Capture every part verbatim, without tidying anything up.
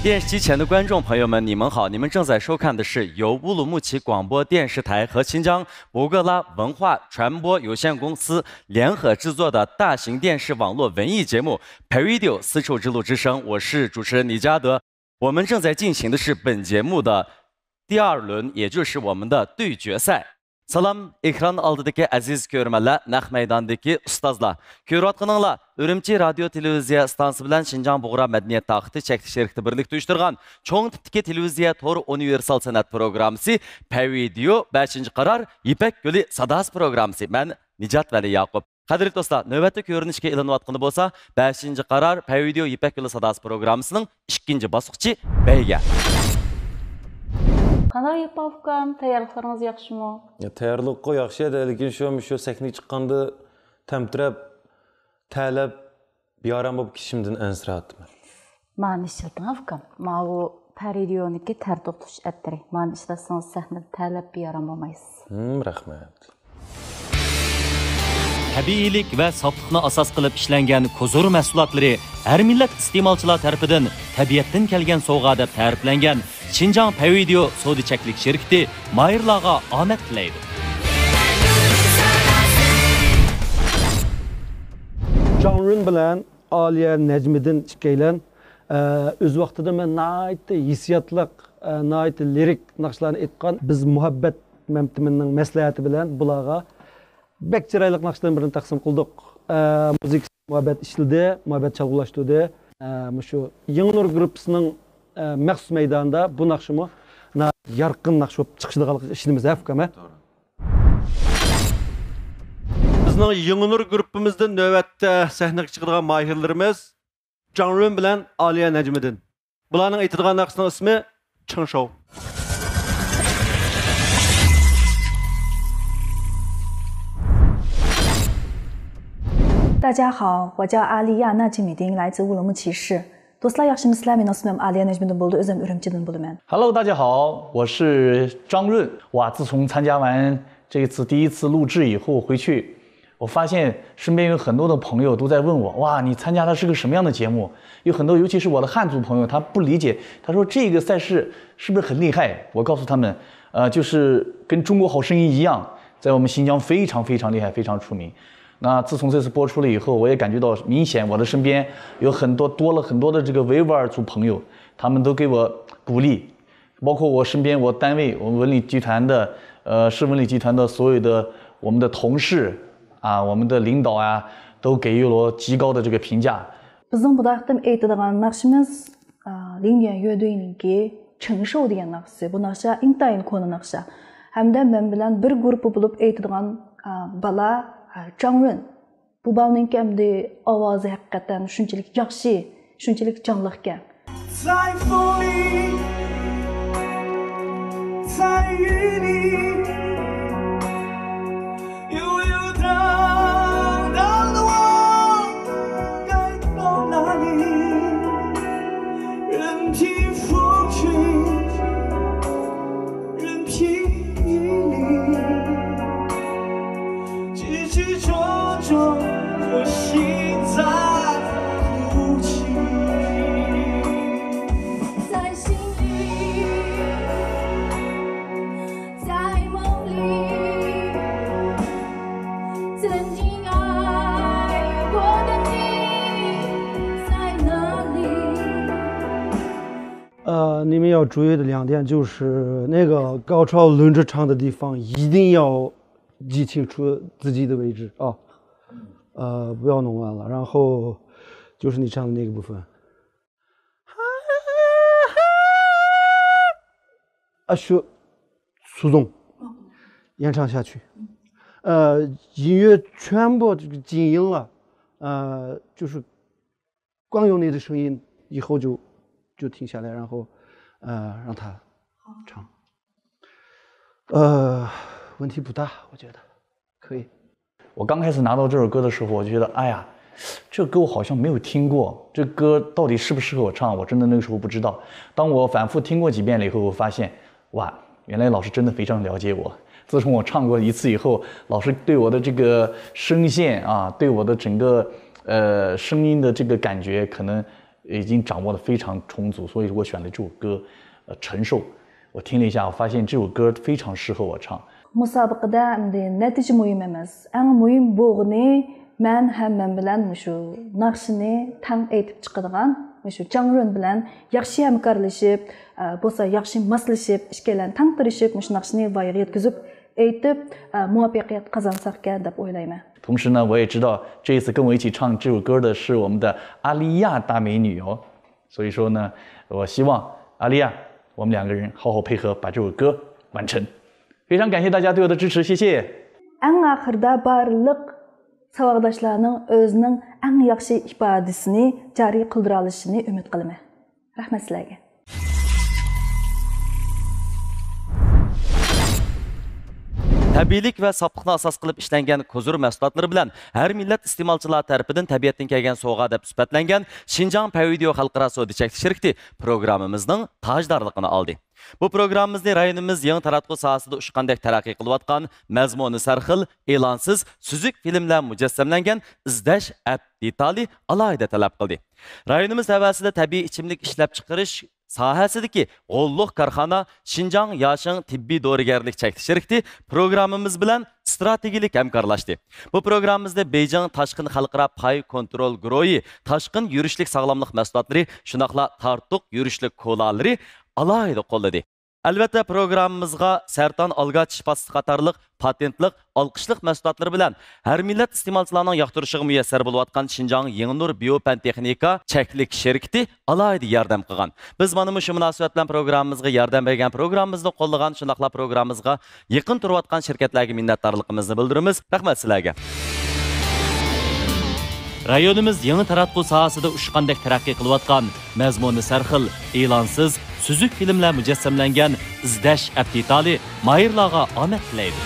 电视机前的观众朋友们，你们好！你们正在收看的是由乌鲁木齐广播电视台和新疆博格拉文化传播有限公司联合制作的大型电视网络文艺节目《Pay Video丝绸之路之声》，我是主持人李嘉德。我们正在进行的是本节目的第二轮，也就是我们的对决赛。 سالام، ئېكران ئالدىدىكى ئەزىز كۆرۈرمەنلەر، نەق مەيداندىكى ئۇستازلار. كۆرۈۋاتقىنىڭلار، ئۈرۈمچى رادىيو تېلېۋىزىيە ئىستانسىسى بىلەن شىنجاڭ بۇغرا مەدەنىيەت تاقىتى چەكلىك شىركىتى بىرلىكتە ئۇيۇشتۇرغان چوڭ تىپتىكى تېلېۋىزىيە تور ئۇنىۋېرسال سەنئەت پروگراممىسى پەي ۋىدېئو بەشىنچى قارار يىپەك يولى ساداسى پروگراممىسى. مەن نىجات ۋەلى ياقۇپ. قەدىرلىك دوستلار، نۆۋەتتە كۆرۈنۈشكە ئېلىنىۋاتقىنى بولسا بەشىنچى قارار پەي ۋىدېئو يىپەك يولى ساداسى پروگراممىسىنىڭ ئىككىنچى باسقۇچى بەيگە. قانداق ياپا ئۇكام، تەييارلىقلىرىڭىز ياخشىمۇ؟ يا، تەييارلىق ياخشى ئىدى، لېكىن شۇ، شۇ سەھنىگە چىققاندا تەمتىرەپ، تەلەپ، بىئارام بولۇپ كېتىشىمدىن ئەنسىرەۋاتىمەن. مانا ئىشلىتىڭ ئۇكام، ماۋۇ پەي ۋىدېئونىڭكى تەر توختىتىش ئەتىرى. مانا ئىشلەتسىڭىز سەھنىدە تەلەپ، بىئارام بولمايسىز. ھىم، رەھمەت. تەبىئىيلىك ۋە ساپلىقنى ئاساس قىلىپ ئىشلەنگەن كوزۇر مەھسۇلاتلىرى ھەر مىللەت ئىستېمالچىلار تەرىپىدىن تەبىئەتتىن كەلگەن سوۋغا دەپ تەرىپلەنگەن شىنجاڭ پەي ۋىدېئو سودا چەكلىك شىركىتى ماھىرلارغا ئامەت تىلەيدۇ. جاڭرۇن بىلەن ئالىيە نەجمىدىن ئىككىيلەن، ئە، ئۆز ۋاقتىدا مەن ناھايىتى ھېسسىياتلىق، ئە، ناھايىتى لىرىك ناخشىلارنى ئېيتقان بىز مۇھەببەت مەمتىمىننىڭ مەسلىھەتى بىلەن بۇلارغا بەك چىرايلىق ناخشىدىن بىرنى تەقسىم قىلدۇق. ئە، مۇزىكىسى مۇھەببەت ئىشلىدى، مۇھەببەت چالغۇلاشتۇردى. ئە، مۇشۇ يېڭى نۇر گۇرۇپپىسىنىڭ، ئە، مەخسۇس مەيدانىدا بۇ ناخشىمۇ ناھايىتى يارقىن ناخشا بولۇپ چىقىشىدىغانلىقىغا ئىشىنىمىز، ھە، ئۇكام، ھە؟ توغرا. بىزنىڭ يېڭى نۇر گۇرۇپپىمىزدىن نۆۋەتتە سەھنىگە چىقىدىغان ماھىرلىرىمىز جاڭرۇن بىلەن ئالىيە نەجمىدىن. بۇلارنىڭ ئېيتىدىغان ناخشىسىنىڭ ئىسمى چىڭشوۋ. 大家好，我叫阿丽亚·纳吉米丁，来自乌鲁木齐市。 دوستلار ياخشىمۇسىلەر؟ مېنىڭ ئىسمىم ئالىيە نەجمىدىن بولىدۇ، ئۆزۈم ئۈرۈمچىدىن بولىمەن. Hello，大家好，我是张润。哇，自从参加完这一次第一次录制以后回去，我发现身边有很多的朋友都在问我，哇，你参加的是个什么样的节目？有很多，尤其是我的汉族朋友，他不理解，他说这个赛事是不是很厉害？我告诉他们，呃，就是跟中国好声音一样，在我们新疆非常非常厉害，非常出名。那自从这次播出了以后，我也感觉到明显，我的身边有很多，多了很多的这个维吾尔族朋友，他们都给我鼓励，包括我身边，我单位，我们文旅集团的，呃，市文旅集团的所有的我们的同事啊，我们的领导啊，都给予了我极高的这个评价。 بىزنىڭ بۇ قېتىم ئېيتىدىغان ناخشىمىز، ئا، لىن يۈەن يۆدۈينىڭكى چىڭشوۋ دېگەن ناخشىسى. بۇ ناخشا ئىنتايىن كونا ناخشا. ھەمدە مەن بىلەن بىر گۇرۇپپا بولۇپ ئېيتىدىغان، ئا، بالا، ئا، جاڭرۇن. بۇ بالىنىڭكى ئەمدى ئاۋازى ھەقىقەتەن شۇنچىلىك ياخشى، شۇنچىلىك جانلىقكەن. 在风里，在雨里，悠悠荡荡的我，该到哪里？任凭风吹，任凭雨淋，起起落落，我心在哭泣。在心里，在梦里，曾经爱过的你在哪里？ 呃，你们要注意的两点就是那个高潮轮着唱的地方一定要记清楚自己的位置啊，呃，不要弄乱了。然后就是你唱的那个部分，啊，是苏东演唱下去，呃，音乐全部这个静音了，呃，就是 光有你的声音，以后就就停下来，然后呃让他唱。呃，问题不大，我觉得可以。我刚开始拿到这首歌的时候，我就觉得，哎呀，这歌我好像没有听过，这歌到底适不适合我唱？我真的那个时候不知道。当我反复听过几遍了以后，我发现，哇，原来老师真的非常了解我。自从我唱过一次以后，老师对我的这个声线啊，对我的整个呃声音的这个感觉，可能已经掌握得非常充足，所以我选了这首歌，呃，《承受》。我听了一下，我发现这首歌非常适合我唱。مۇسابىقىدە ئەمدى نەتىجە مۇھىم ئەمەس. ئەڭ مۇھىم بولغىنى مەن ھەم مەن بىلەن مۇشۇ ناخشىنى تەڭ ئېيتىپ چىقىدىغان، مۇشۇ جاڭرۈن بىلەن ياخشى ھەمكارلىشىپ، ئە، بولسا ياخشى ماسلىشىپ، ئىككىيلەن تەڭ تىرىشىپ مۇشۇ ناخشىنى ۋايىغا يەتكۈزۈپ، ئېيتىپ، ئە، مۇۋەپپەقىيەت قازانساقكەن دەپ ئويلايمەن. 同时呢，我也知道这一次跟我一起唱这首歌的是我们的阿丽亚大美女哦。所以说呢，我希望阿丽亚，我们两个人好好配合，把这首歌完成。非常感谢大家对我的支持，谢谢。ئەڭ ئاخىرىدا بارلىق ساۋاقداشلارنىڭ ئۆزىنىڭ ئەڭ ياخشى ئىپادىسىنى جارى قىلدۇرالىشىنى ئۈمىد قىلىمەن. رەھمەت سىلەرگە. تەبىئىيلىك ۋە ساپلىقنى ئاساس قىلىپ ئىشلەنگەن كوزۇر مەھسۇلاتلىرى بىلەن ھەر مىللەت ئىستېمالچىلار تەرىپىدىن تەبىئەتتىن كەلگەن سوۋغا دەپ سۈپەتلەنگەن شىنجاڭ پەيۋىدېئو خەلقئارا سودا چەكلىك شىركىتى پروگراممىمىزنىڭ تاجدارلىقىنى ئالدى. بۇ پروگراممىمىزنى رايونىمىز يېڭى تاراتقۇ ساھەسىدە ئۇچقاندەك تەرەققىي قىلىۋاتقان، مەزمۇنى سەرخىل، ئېلانسىز، سۈزۈك فىلىملەر مۇجەسسەملەنگەن ئىزدەش ئەپ دېتالى ئالاھىدە تەلەپ قىلدى. رايونىمىز تەۋەسىدە تەبىئىي ئىچىملىك ئىشلەپچىقىرىش ساھەسىدىكى غوللۇق كارخانا شىنجاڭ ياشىڭ تېببىي دورىگەرلىك چەكلىك شىركىتى پروگراممىمىز بىلەن ئىستراتېگىيىلىك ھەمكارلاشتى. بۇ پروگراممىمىزنى بېيجىڭ تاشقىن خەلقئارا پاي كونترول گۇرۇھى تاشقىن يۈرۈشلۈك ساغلاملىق مەھسۇلاتلىرى، شۇنداقلا تارتۇق يۈرۈشلۈك كولالىرى ئالاھىدە قوللىدى. ئەلۋەتتە، پروگراممىمىزغا سەرطان ئالگاچ شىپاسى قاتارلىق پاتېنتلىق، ئالقىشلىق مەھسۇلاتلىرى بىلەن ھەر مىللەت ئىستېمالچىلارنىڭ ياقتۇرۇشىغا مۇيەسسەر بولۇۋاتقان شىنجاڭ يېڭىنۇر بىيو پەن تېخنىكا چەكلىك شىركىتى ئالاھىدە ياردەم قىلغان. بىز مانا مۇشۇ مۇناسىۋەت بىلەن پروگراممىمىزغا ياردەم بەرگەن، پروگراممىمىزنى قوللىغان، شۇنداقلا پروگراممىمىزغا يېقىن تۇرۇۋاتقان شىركەتلەرگە مىننەتدارلىقىمىزنى بىلدۈرىمىز. رەھمەت سىلەرگە! رايونىمىز يېڭى تاراتقۇ ساھەسىدە ئۇچقاندەك تەرەققىي قىلىۋاتقان، مەزمۇنى سەرخىل، ئېلانسىز، سۈزۈك فىلىملەر مۇجەسسەملەنگەن ئىزدەش ئەپ دېتالى ماھىرلارغا ئامەت تىلەيدۇ.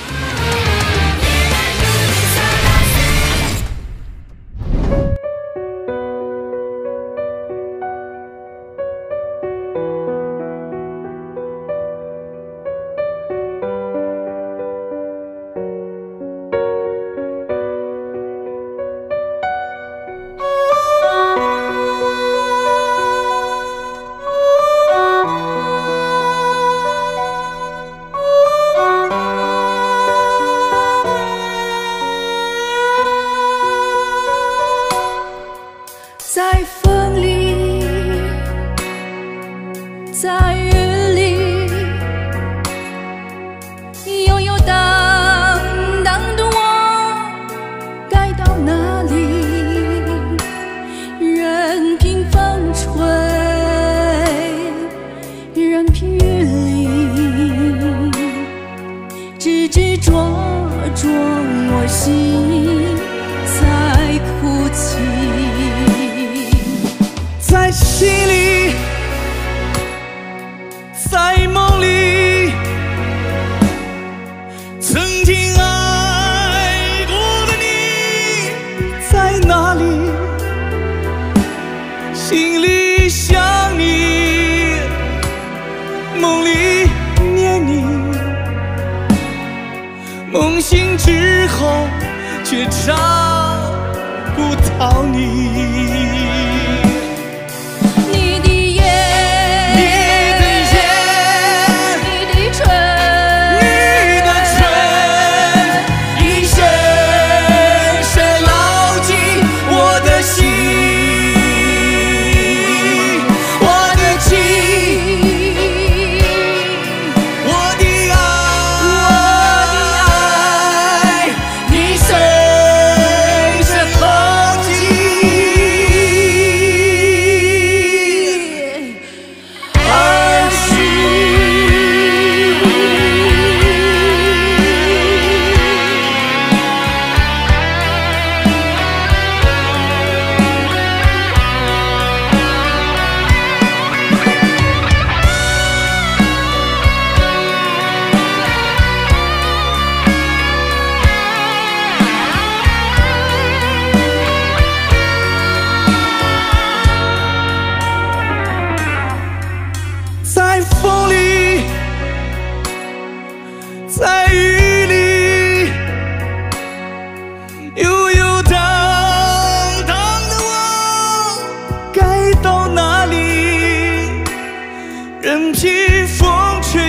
任凭风吹，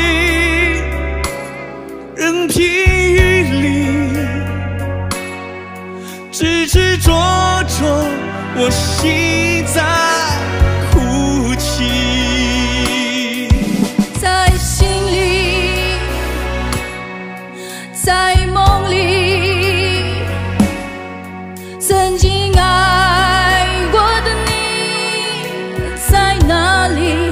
任凭雨淋，执执着着，我心在哭泣。在心里，在梦里，曾经爱过的你在哪里？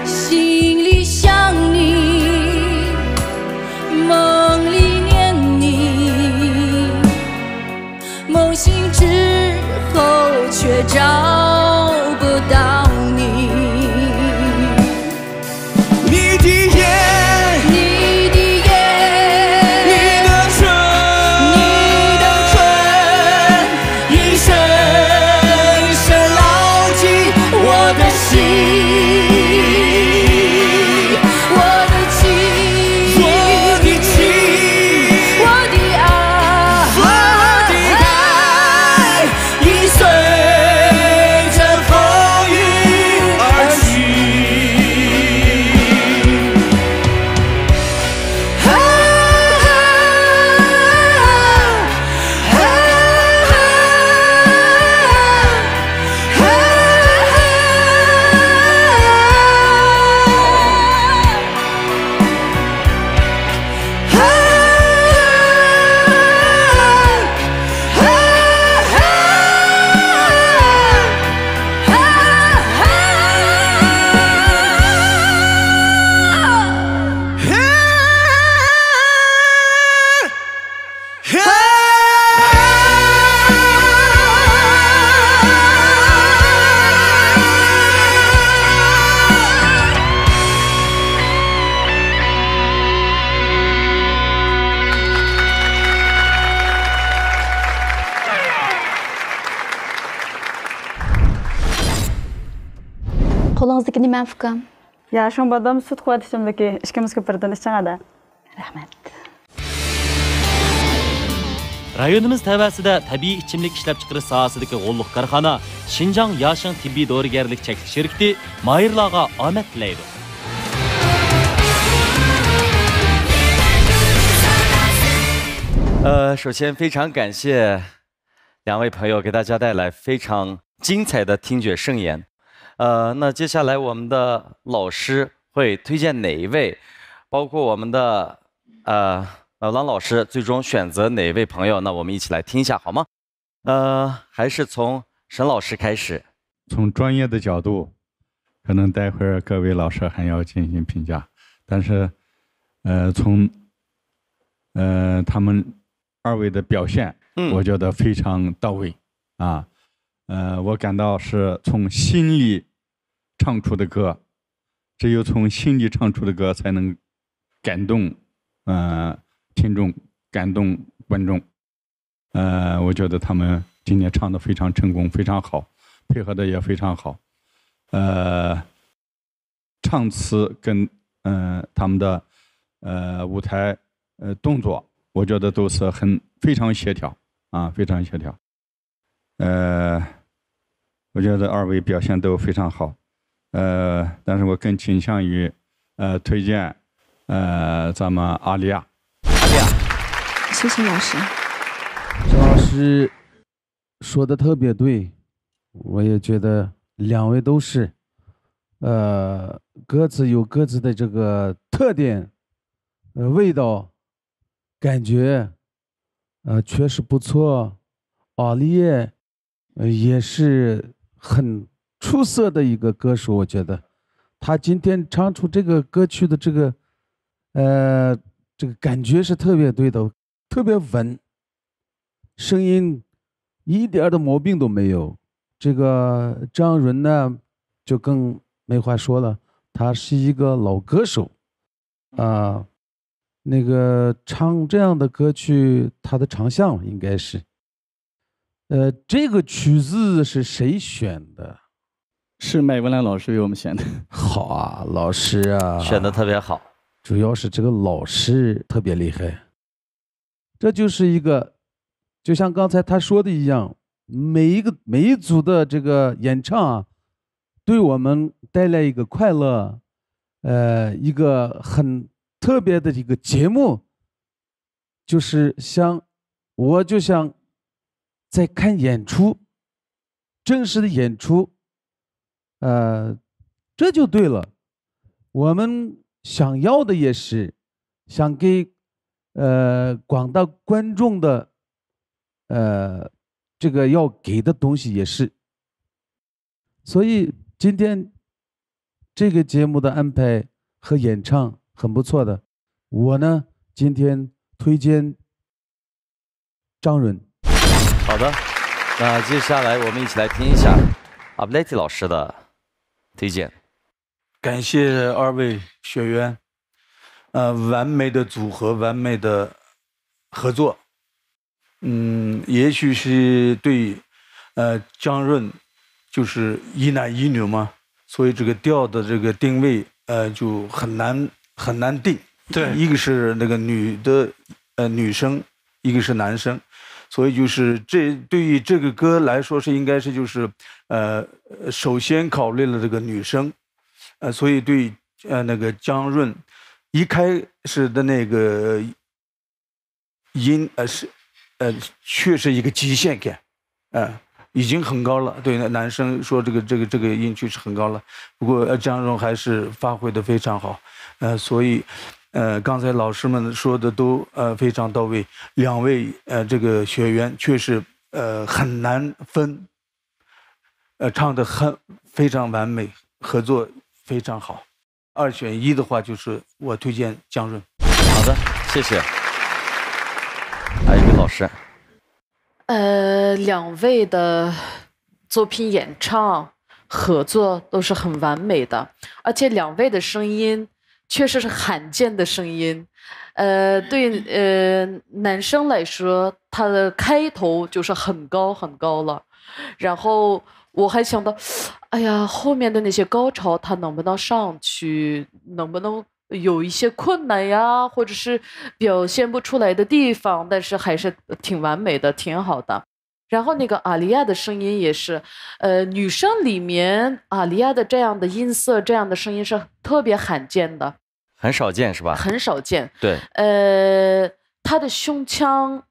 心里想你，梦里念你，梦醒之后却找不到你。 你的眼，你的眼，你的唇，你的唇，已深深烙进我的心，我的情，我的情，我的爱，我的爱。 已随着风雨而去。قولىڭىزدىكى نېمە، ئۇكام؟ يا، شۇڭ بادام سۈت قۇۋۋەت ئىچىملىكى، ئىككىمىزگە بىردىن ئىچىڭ ھەدە. رەھمەت. رايونىمىز تەۋەسىدە تەبىئىي ئىچىملىك ئىشلەپچىقىرىش ساھەسىدىكى غوللۇق كارخانا شىنجاڭ ياشىڭ تېببىي دورىگەرلىك چەكلىك شىركىتى ماھىرلارغا ئامەت تىلەيدۇ. 呃，首先非常感谢两位朋友给大家带来非常精彩的听觉盛宴。呃，那接下来我们的老师会推荐哪一位，包括我们的，呃，老郎老师最终选择哪一位朋友，那我们一起来听一下好吗？呃，还是从沈老师开始。从专业的角度，可能待会儿各位老师还要进行评价，但是，呃，从，呃，他们二位的表现，嗯。我觉得非常到位啊。呃，我感到是从心里唱出的歌，只有从心里唱出的歌才能感动，呃，听众，感动观众。呃，我觉得他们今天唱得非常成功，非常好，配合得也非常好。呃，唱词跟，呃，他们的，呃，舞台，呃，动作，我觉得都是很，非常协调啊，非常协调。呃，我觉得二位表现都非常好，呃，但是我更倾向于，呃，推荐，呃，咱们阿丽亚。谢谢老师。沈老师说的特别对，我也觉得两位都是，呃，各自有各自的这个特点，呃，味道，感觉，呃，确实不错。阿丽叶，呃，也是很出色的一个歌手，我觉得他今天唱出这个歌曲的这个，呃，这个感觉是特别对的，特别稳，声音一点儿的毛病都没有。这个张云呢，就更没话说了，他是一个老歌手，啊，那个唱这样的歌曲，他的长项应该是。呃，这个曲子是谁选的？是麦文良老师为我们选的。好啊，老师啊。选得特别好。主要是这个老师特别厉害。这就是一个，就像刚才他说的一样，每一个，每一组的这个演唱啊，对我们带来一个快乐，呃，一个很特别的一个节目，就是像我就像在看演出，真实的演出，呃，这就对了。我们想要的也是想给呃广大观众的呃这个要给的东西也是。所以今天这个节目的安排和演唱很不错的。我呢，今天推荐张润。好的，那接下来我们一起来听一下阿布莱提老师的推荐。感谢二位学员，呃，完美的组合，完美的合作。嗯，也许是对，呃，张润，就是一男一女嘛，所以这个调的这个定位，呃，就很难很难定。对，一个是那个女的，呃，女生，一个是男生，所以就是这对于这个歌来说是应该是就是，呃，首先考虑了这个女生，呃，所以对呃那个张润一开始的那个音呃是呃确实一个极限感，呃已经很高了。对男生说这个这个这个音确实很高了，不过呃张润还是发挥的非常好，呃所以呃刚才老师们说的都呃非常到位，两位呃这个学员确实呃很难分，呃唱的很非常完美，合作非常好。二选一的话，就是我推荐张润。好的，谢谢。还有一个老师，呃，两位的作品演唱合作都是很完美的，而且两位的声音确实是罕见的声音。呃，对呃男生来说，他的开头就是很高很高了，然后我还想到，哎呀，后面的那些高潮他能不能上去，能不能有一些困难呀，或者是表现不出来的地方，但是还是挺完美的，挺好的。然后那个阿丽亚的声音也是，呃，女生里面阿丽亚的这样的音色、这样的声音是特别罕见的，很少见是吧？很少见。对，呃，她的胸腔，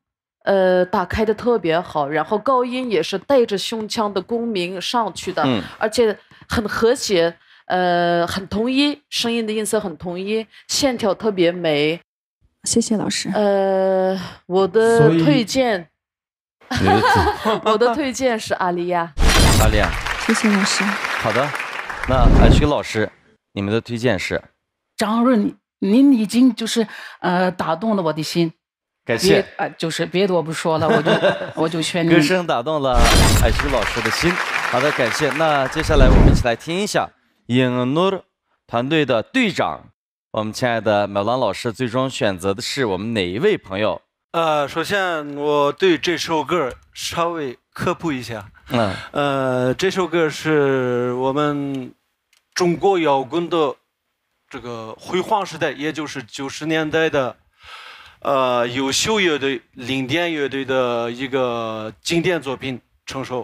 呃，打开的特别好，然后高音也是带着胸腔的共鸣上去的，嗯，而且很和谐，呃，很统一，声音的音色很统一，线条特别美。谢谢老师。呃，我的推荐，我的推荐是阿丽亚。阿丽亚，谢谢老师。好的，那呃徐老师，你们的推荐是？张润，您已经就是呃打动了我的心。感谢，啊，就是别的我不说了，我就我就劝你。歌声打动了艾徐老师的心。好的，感谢。那接下来我们一起来听一下影nur团队的队长，我们亲爱的美兰老师最终选择的是我们哪一位朋友？呃，首先我对这首歌稍微科普一下。嗯，呃，这首歌是我们中国摇滚的这个辉煌时代，也就是九十年代的，呃，优秀乐队零点乐队的一个经典作品《成熟》。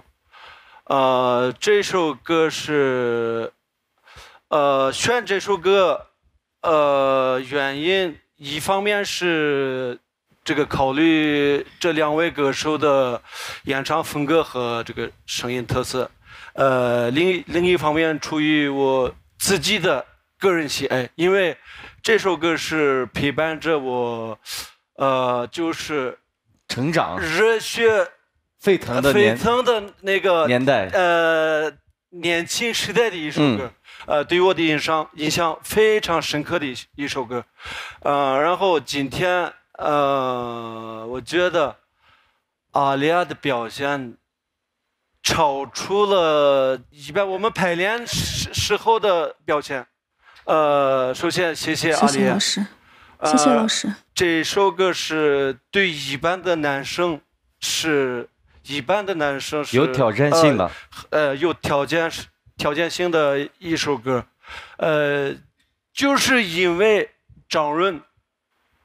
呃，这首歌是，呃，选这首歌，呃，原因一方面是这个考虑这两位歌手的演唱风格和这个声音特色，呃，另另一方面出于我自己的个人喜爱，因为这首歌是陪伴着我，呃，就是成长热血沸腾的年沸腾的那个年代，呃年轻时代的一首歌，呃，对我的印象印象非常深刻的一一首歌，呃，然后今天呃，我觉得阿丽亚的表现超出了一般我们排练时时候的表现。呃，首先谢谢阿谢丽亚，谢老师，呃谢谢老师。这首歌是对一般的男生是一般的男生是有挑战性的，呃，呃有条件条件性的一首歌，呃，就是因为张润，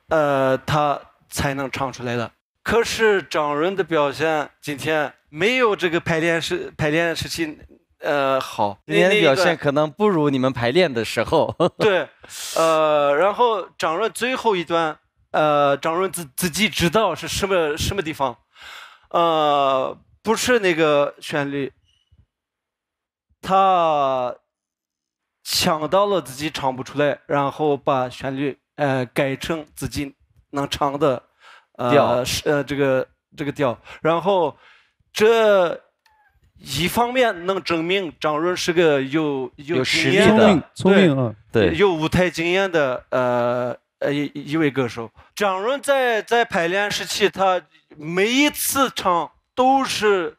呃，他才能唱出来的。可是张润的表现今天没有这个排练时排练时期呃，好。今天的表现可能不如你们排练的时候。那，那个，对，呃，然后张润最后一段，呃，张润自，自己知道是什么，什么地方，呃，不是那个旋律，他想到了自己唱不出来，然后把旋律，呃，改成自己能唱的，呃，调。是，呃，这个，这个调。然后这一方面能证明张润是个有，有经验的，有实力的。聪明，聪明啊。对，对。有舞台经验的，呃，呃，一，一位歌手。张润在，在排练时期，他每一次唱都是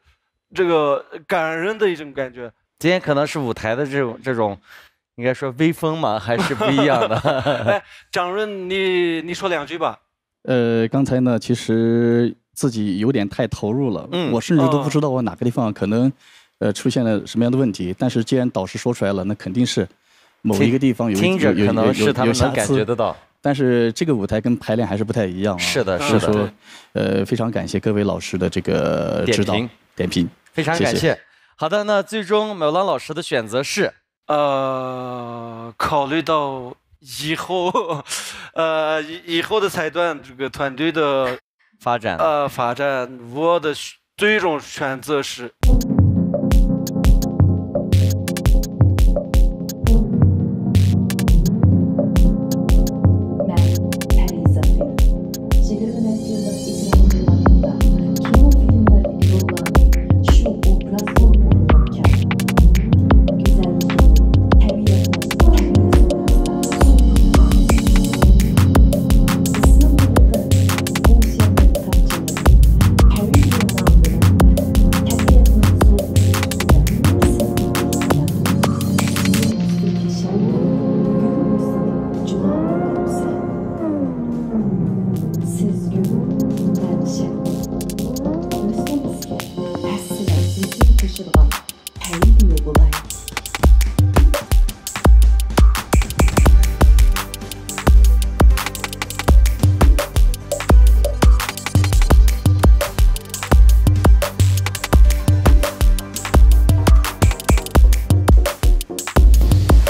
这个感人的一种感觉。今天可能是舞台的这种，这种，应该说威风吗？还是不一样的？哎，张润，你，你说两句吧。呃，刚才呢，其实自己有点太投入了，嗯。我甚至都不知道我哪个地方可能，呃，出现了什么样的问题。但是既然导师说出来了，那肯定是某一个地方有，听，听着可能是他们能感觉得到。有，有，有瑕疵。但是这个舞台跟排练还是不太一样啊。是的，是的。所以说，呃，非常感谢各位老师的这个指导，点评。点评。非常感谢。谢谢。好的，那最终Mevlana老师的选择是？呃，考虑到以后，呃，以，以后的彩蛋，这个团队的发展。呃，发展，我的选，最终选择是 مەن پەرىزات. يىگىرمە نەچچە يىللىق ئىجرا خىزمىتىمدە كىنو، فىلىملەردىكى روللارنى شۇ ئوبرازلار ئورۇنلاپ كەلدى. گۈزەللىكىنى، تەبىئەتنى، بىزنىڭ بۇ يېقىن ئوڭشەنگەن تامچىلىرى پەرىزات بىلەن تەبىئەتنىڭ سوۋغىسى. سىز گۈل، مەن شەبنەم. ئۆزىڭىزگە ھەسسىلەپ ھۆسن قوشىدىغان پەيزى بولاي.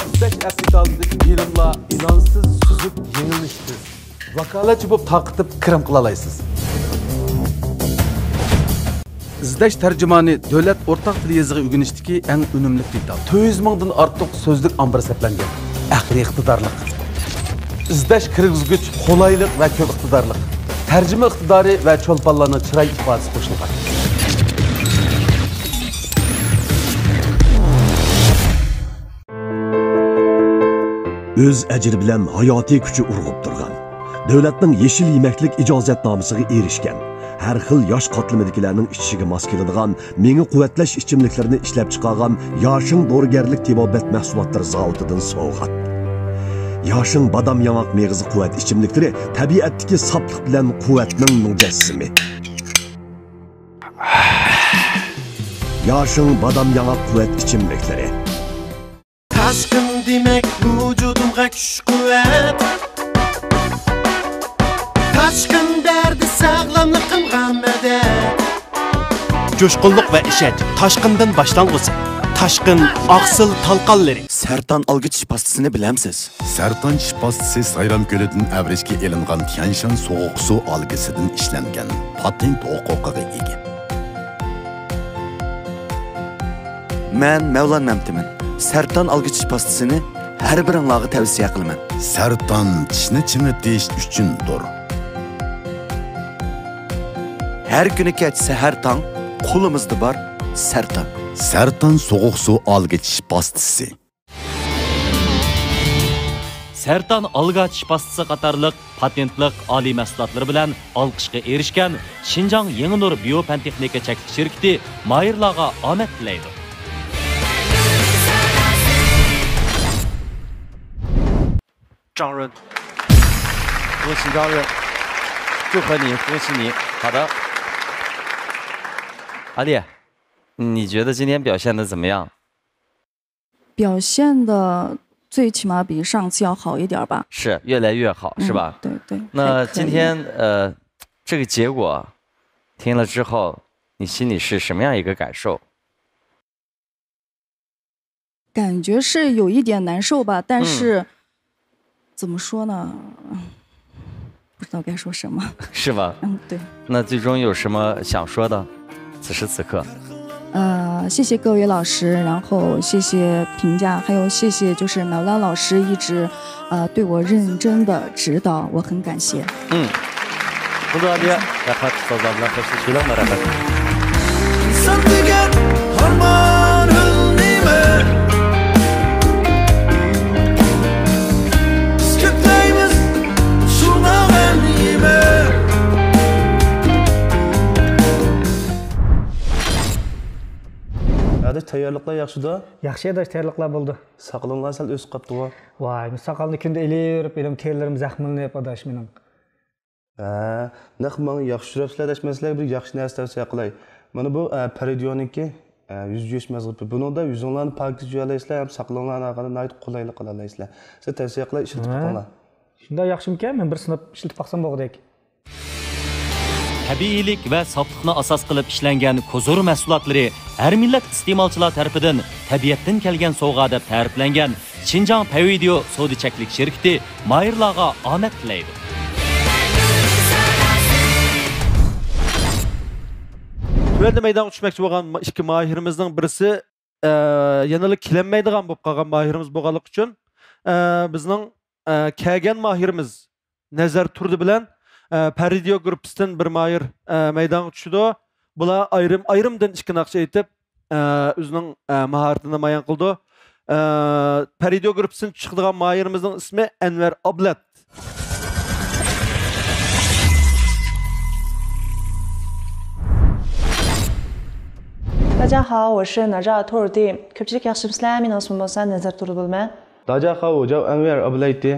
ئىزدەش ئەپلىكاتسىيەسىدىكى بىلىملەر ئىنانسىز سۈزۈك، يېڭىلىنىشسىز. ۋاكالەتچى بولۇپ تارقىتىپ كىرىم قىلالايسىز. ئىزدەش تەرجىمانى دۆلەت ئورتاق تىل يېزىقى ئۆگىنىشتىكى ئەڭ ئۈنۈملۈك دېتال. تۆت يۈز مىڭدىن ئارتۇق سۆزلۈك ئامبىرى سەپلەنگەن. ئەقلىي ئىقتىدارلىق. ئىزدەش كىرگۈزگۈچ قولايلىق ۋە كۆپ ئىقتىدارلىق. تەرجىمە ئىقتىدارى ۋە چولپانلارنىڭ چىراي ئىپادىسى قوشۇلغان. ئۆز ئەجرى بىلەن ھاياتىي كۈچى ئۇرغۇپ تۇرغان، دۆلەتنىڭ يېشىل يېمەكلىك ئىجازەتنامىسىغا ئېرىشكەن، ھەر خىل ياش قاتلىمىدىكىلەرنىڭ ئىچىشىگە ماس كېلىدىغان مېڭە قۇۋۋەتلەش ئىچىملىكلىرىنى ئىشلەپچىقارغان ياشىڭ دورىگەرلىك تېبابەت مەھسۇلاتلىرى زاۋۇتىدىن سوۋغات. ياشىڭ بادام ياڭاق مېغىزى قۇۋۋەت ئىچىملىكلىرى تەبىئەتتىكى ساپلىق بىلەن قۇۋۋەتنىڭ مۇجەسسىمى. ياشىڭ بادام ياڭاق قۇۋۋەت ئىچىملىكلىرى. تاشقىن دېمەك ۋۇجۇدۇمغا كۈچ-قۇۋۋەت. تاشقىن بەردى ساغلاملىقىمغا مەدەت. جۇشقۇنلۇق ۋە ئىشەنچ تاشقىندىن باشلانغۇسى. تاشقىن ئاقسىل تالقانلىرى. سەرتان ئالگا چىش پاستىسىنى بىلەمسىز؟ سەرتان چىش پاستىسى سايرام كۆلىدىن ئەۋرىشكە ئېلىنغان تيەنشان سوغۇق سۇ ئالگىسىدىن ئىشلەنگەن، پاتېنت ھوقۇقىغا ئىگە. مەن مەۋلان مەمتىمىن. سەرتان ئالگا چىش پاستىسىنى ھەر بىرىڭلارغا تەۋسىيە قىلىمەن. سەرتان چىشنى چىڭىتىش ئۈچۈندۇر. ھەر كۈنى كەچ سەھەر تاڭ، قولىمىزدا بار سەرتان. سەرتان سوغۇق سۇ ئالگا چىش پاستىسى. سەرتان ئالگا چىش پاستىسى قاتارلىق پاتېنتلىق ئالىي مەھسۇلاتلىرى بىلەن ئالقىشقا ئېرىشكەن شىنجاڭ يېڭىنۇر بىيو پەن تېخنىكا چەكلىك شىركىتى ماھىرلارغا ئامەت تىلەيدۇ. جاڭرېن. 恭喜张润，祝贺你，恭喜你。好的。阿丽，你觉得今天表现的怎么样？ 表现的最起码比上次要好一点儿吧。是，越来越好，嗯，是吧？对，对，那今天，还可以。呃，这个结果听了之后，你心里是什么样一个感受？感觉是有一点难受吧，但是，嗯，怎么说呢？不知道该说什么。是吧？嗯，对。那最终有什么想说的？此时此刻。呃，谢谢各位老师，然后谢谢评价，还有谢谢就是苗亮老师一直，呃，对我认真的指导，我很感谢。嗯。 بۇ دادىيە، رەھمەت، ئۇستازلار بىلەن خوشلىشىۋېلىڭ، رەھمەت. ئىنسان دېگەن ھارمان ھۆل نېمە؟ بىز كۆپلەيمىز شۇڭا غەم يېمە. ئاداش، تەييارلىقلار ياخشىدۇ؟ ياخشى ئاداش، تەييارلىقلار بولدى. ساقىلىڭلار سەل ئۆسۈپ قاپتىغۇ؟ ۋاي، ساقالنى كۈندە ئېلىۋېرىپ، ئېلىم تېرىلىرىم زەخىملىنىپ ئاداش مېنىڭ. ھە، نەق ماڭا ياخشى ئۇچراپسىلەر دەشمەن، سىلەرگە بىر ياخشى نەرسە تەۋسىيە قىلاي. مانا بۇ، ئە، پەرىدىيونىڭكى، ئە، يۈز يۇيۇش مەزگىلى. بۇنىڭدا يۈزۈڭلارنى پاكىز يۇيالايسىلەر ھەم ساقىلىڭلارنى ئارقىدا ناھايىتى قولايلىق قىلالايسىلەر. سىلەر تەۋسىيە قىلاي، ئىشلىتىپ ھە، بېقىڭلار. شۇنداق ياخشىمىكەن؟ مەن بىر سىناپ ئىشلىتىپ باقسام بولغۇدەك. تەبىئىيلىك ۋە ساپلىقنى ئاساس قىلىپ ئىشلەنگەن كوزۇر مەھسۇلاتلىرى ھەر مىللەت ئىستېمالچىلار تەرىپىدىن تەبىئەتتىن كەلگەن سوۋغا دەپ تەرىپلەنگەن شىنجاڭ پەيۋىدېئو سودا چەكلىك شىركىتى ماھىرلارغا ئامەت تىلەيدۇ. تۆۋەندە مەيدانغا چۈشمەكچى بولغان ئىككى ماھىرىمىزنىڭ بىرسى، ئە، يەنىلا كېلەلمەيدىغان بولۇپ قالغان ماھىرىمىز بولغانلىقى ئۈچۈن، ئە، بىزنىڭ، ئە، كەلگەن ماھىرىمىز نەزەر تۇردى بىلەن، ئە، پەرىدىيو گۇرۇپپىسىدىن بىر ماھىر، ئە، مەيدانغا چۈشىدۇ. بۇلار ئايرىم-ئايرىمدىن ئىككى ناخشا ئېيتىپ، ئە، ئۆزىنىڭ، ئە، ماھارىتىنى نامايان قىلىدۇ. ئە، پەرىدىيو گۇرۇپپىسىدىن چىقىدىغان ماھىرىمىزنىڭ ئىسمى ئەنۋەر ئابلەت. داجاخاۋ، ۋېشى ناجا تۇردى. كۆپچىلىك ياخشىمۇسىلەر؟ مېنىڭ ئىسمىم بولسا نەزەر تۇردى بولىمەن. داجاخاۋ، ۋوجاۋ ئەنۋەر ئابلەيتى.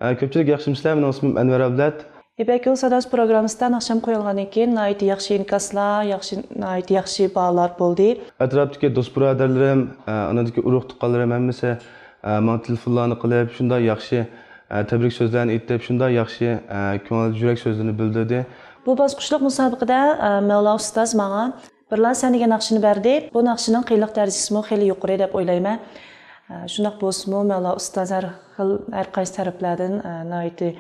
ئە، كۆپچىلىك ياخشىمۇسىلەر؟ مېنىڭ ئىسمىم ئەنۋەر ئابلەت. يىپەك يولى ساداسى پروگراممىسىدا ناخشام قويۇلغاندىن كېيىن ناھايىتى ياخشى ئىنكاسلار، ياخشى، ناھايىتى ياخشى باھالار بولدى. ئەتراپتىكى دوست بۇرادەرلىرىم، ئە، ئانىدىكى ئۇرۇق تۇغقانلىرىم ھەممىسى، ئە، ماڭا تېلېفونلارنى قىلىپ، شۇنداق ياخشى، ئە، تەبرىك سۆزلەرنى ئېيتىپ، شۇنداق ياخشى، ئە، كۆڭۈل يۈرەك سۆزلىرىنى بىلدۈردى. بۇ باسقۇچلۇق مۇسابىقىدە، ئە، مەۋلا ئۇستاز ماڭا بىرلا سەن دېگەن ناخشىنى بەردى. بۇ ناخشىنىڭ قىيىنلىق دەرىجىسىمۇ خېلى يۇقىرى دەپ ئويلايمەن. ئە، شۇنداق بولسىمۇ، مەۋلا ئۇستاز ھەر خىل، ھەر قايسى تەرەپلەردىن، ئە، ناھايىتى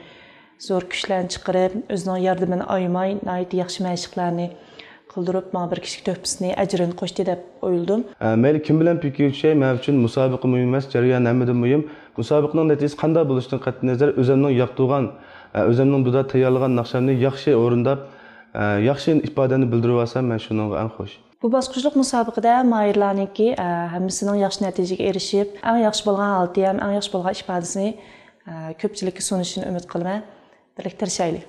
زور كۈچلەرنى چىقىرىپ، ئۆزىنىڭ ياردىمىنى ئايىماي، ناھايىتى ياخشى مەشىقلەرنى قىلدۇرۇپ، ماڭا بىر كىچىك تۆھپىسىنى، ئەجرىنى قوشتى دەپ ئويلىدىم. ئە، مەيلى كىم بىلەن پىكىرگە چۈشەي، مەن ئۈچۈن مۇسابىقە مۇھىم ئەمەس، جەريان ھەممىدىن مۇھىم. مۇسابىقىنىڭ نەتىجىسى قانداق بولۇشىدىن قەتئىينەزەر، ئۆزۈمنىڭ ياقتۇرغان، ئە، ئۆزۈمنىڭ بۇدا تەييارلىغان ناخشامنى ياخشى ئورۇنداپ، ئە، ياخشى ئىپادەمنى بىلدۈرۈۋالسام، مەن شۇنىڭغا ئەڭ خۇش. بۇ باسقۇچلۇق مۇسابىقىدە ماھىرلارنىڭكى، ئە، ھەممىسىنىڭ ياخشى نەتىجىگە ئېرىشىپ، ئەڭ ياخشى بولغان ھالىتى ھەم ئەڭ ياخشى بولغان ئىپادىسىنى، ئە، كۆپچىلىككە سۇنۇشىنى ئۈمىد قىلىمەن. بىرلىكتە تىرىشايلى.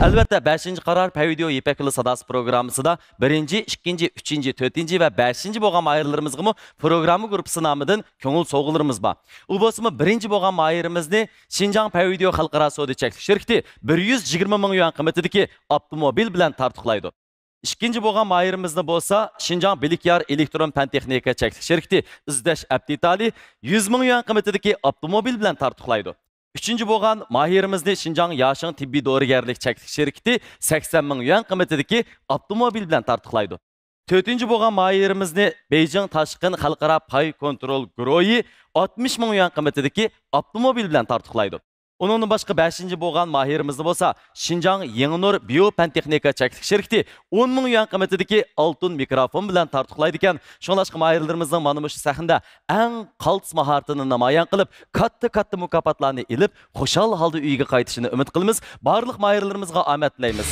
ئەلۋەتتە، بەشىنچى قارار پەيۋىدېئو يىپەك يولى ساداسى پروگراممىسىدا بىرىنچى، ئىككىنچى، ئۈچىنچى، تۆتىنچى ۋە بەشىنچى بولغان ماھىرلىرىمىزغىمۇ پروگرامما گۇرۇپپىسى نامىدىن كۆڭۈل سوۋغىلىرىمىز بار. ئۇ بولسىمۇ بىرىنچى بولغان ماھىرىمىزنى شىنجاڭ پەيۋىدېئو خەلقئارا سودا چەكلىك شىركىتى بىر يۈز يىگىرمە مىڭ يۈەن قىممىتىدىكى ئاپتوموبىل بىلەن تارتۇقلايدۇ. ئىككىنچى بولغان ماھىرىمىزنى بولسا شىنجاڭ بىلىكيار ئېلېكترون پەن تېخنىكا چەكلىك شىركىتى ئىزدەش ئەپ دېتالى يۈز مىڭ يۈەن قىممىتىدىكى ئاپتوموبىل بىلەن تارتۇقلايدۇ. ئۈچىنچى بولغان ماھىرىمىزنى شىنجاڭ ياشىڭ تېببىي دورىگەرلىك چەكلىك شىركىتى سەكسەن مىڭ يۈەن قىممىتىدىكى ئاپتوموبىل بىلەن تارتۇقلايدۇ. تۆتىنچى بولغان ماھىرىمىزنى بېيجىڭ تاشقىن خەلقئارا پاي كونترول گۇرۇھى ئاتمىش مىڭ يۈەن قىممىتىدىكى ئاپتوموبىل بىلەن تارتۇقلايدۇ. ئۇنىڭدىن باشقا بەشىنچى بولغان ماھىرىمىزنى بولسا شىنجاڭ يېڭىنۇر بىيو پەن تېخنىكا چەكلىك شىركىتى ئون مىڭ يۈەن قىممىتىدىكى ئالتۇن مىكروفون بىلەن تارتۇقلايدىكەن. شۇڭلاشقا ماھىرلىرىمىزنىڭ مانا مۇشۇ سەھنىدە ئەڭ قالتىس ماھارىتىنى نامايان قىلىپ، كاتتا-كاتتا مۇكاپاتلارنى ئېلىپ، خۇشال ھالدا ئۆيىگە قايتىشىنى ئۈمىد قىلىمىز. بارلىق ماھىرلىرىمىزغا ئامەت تىلەيمىز.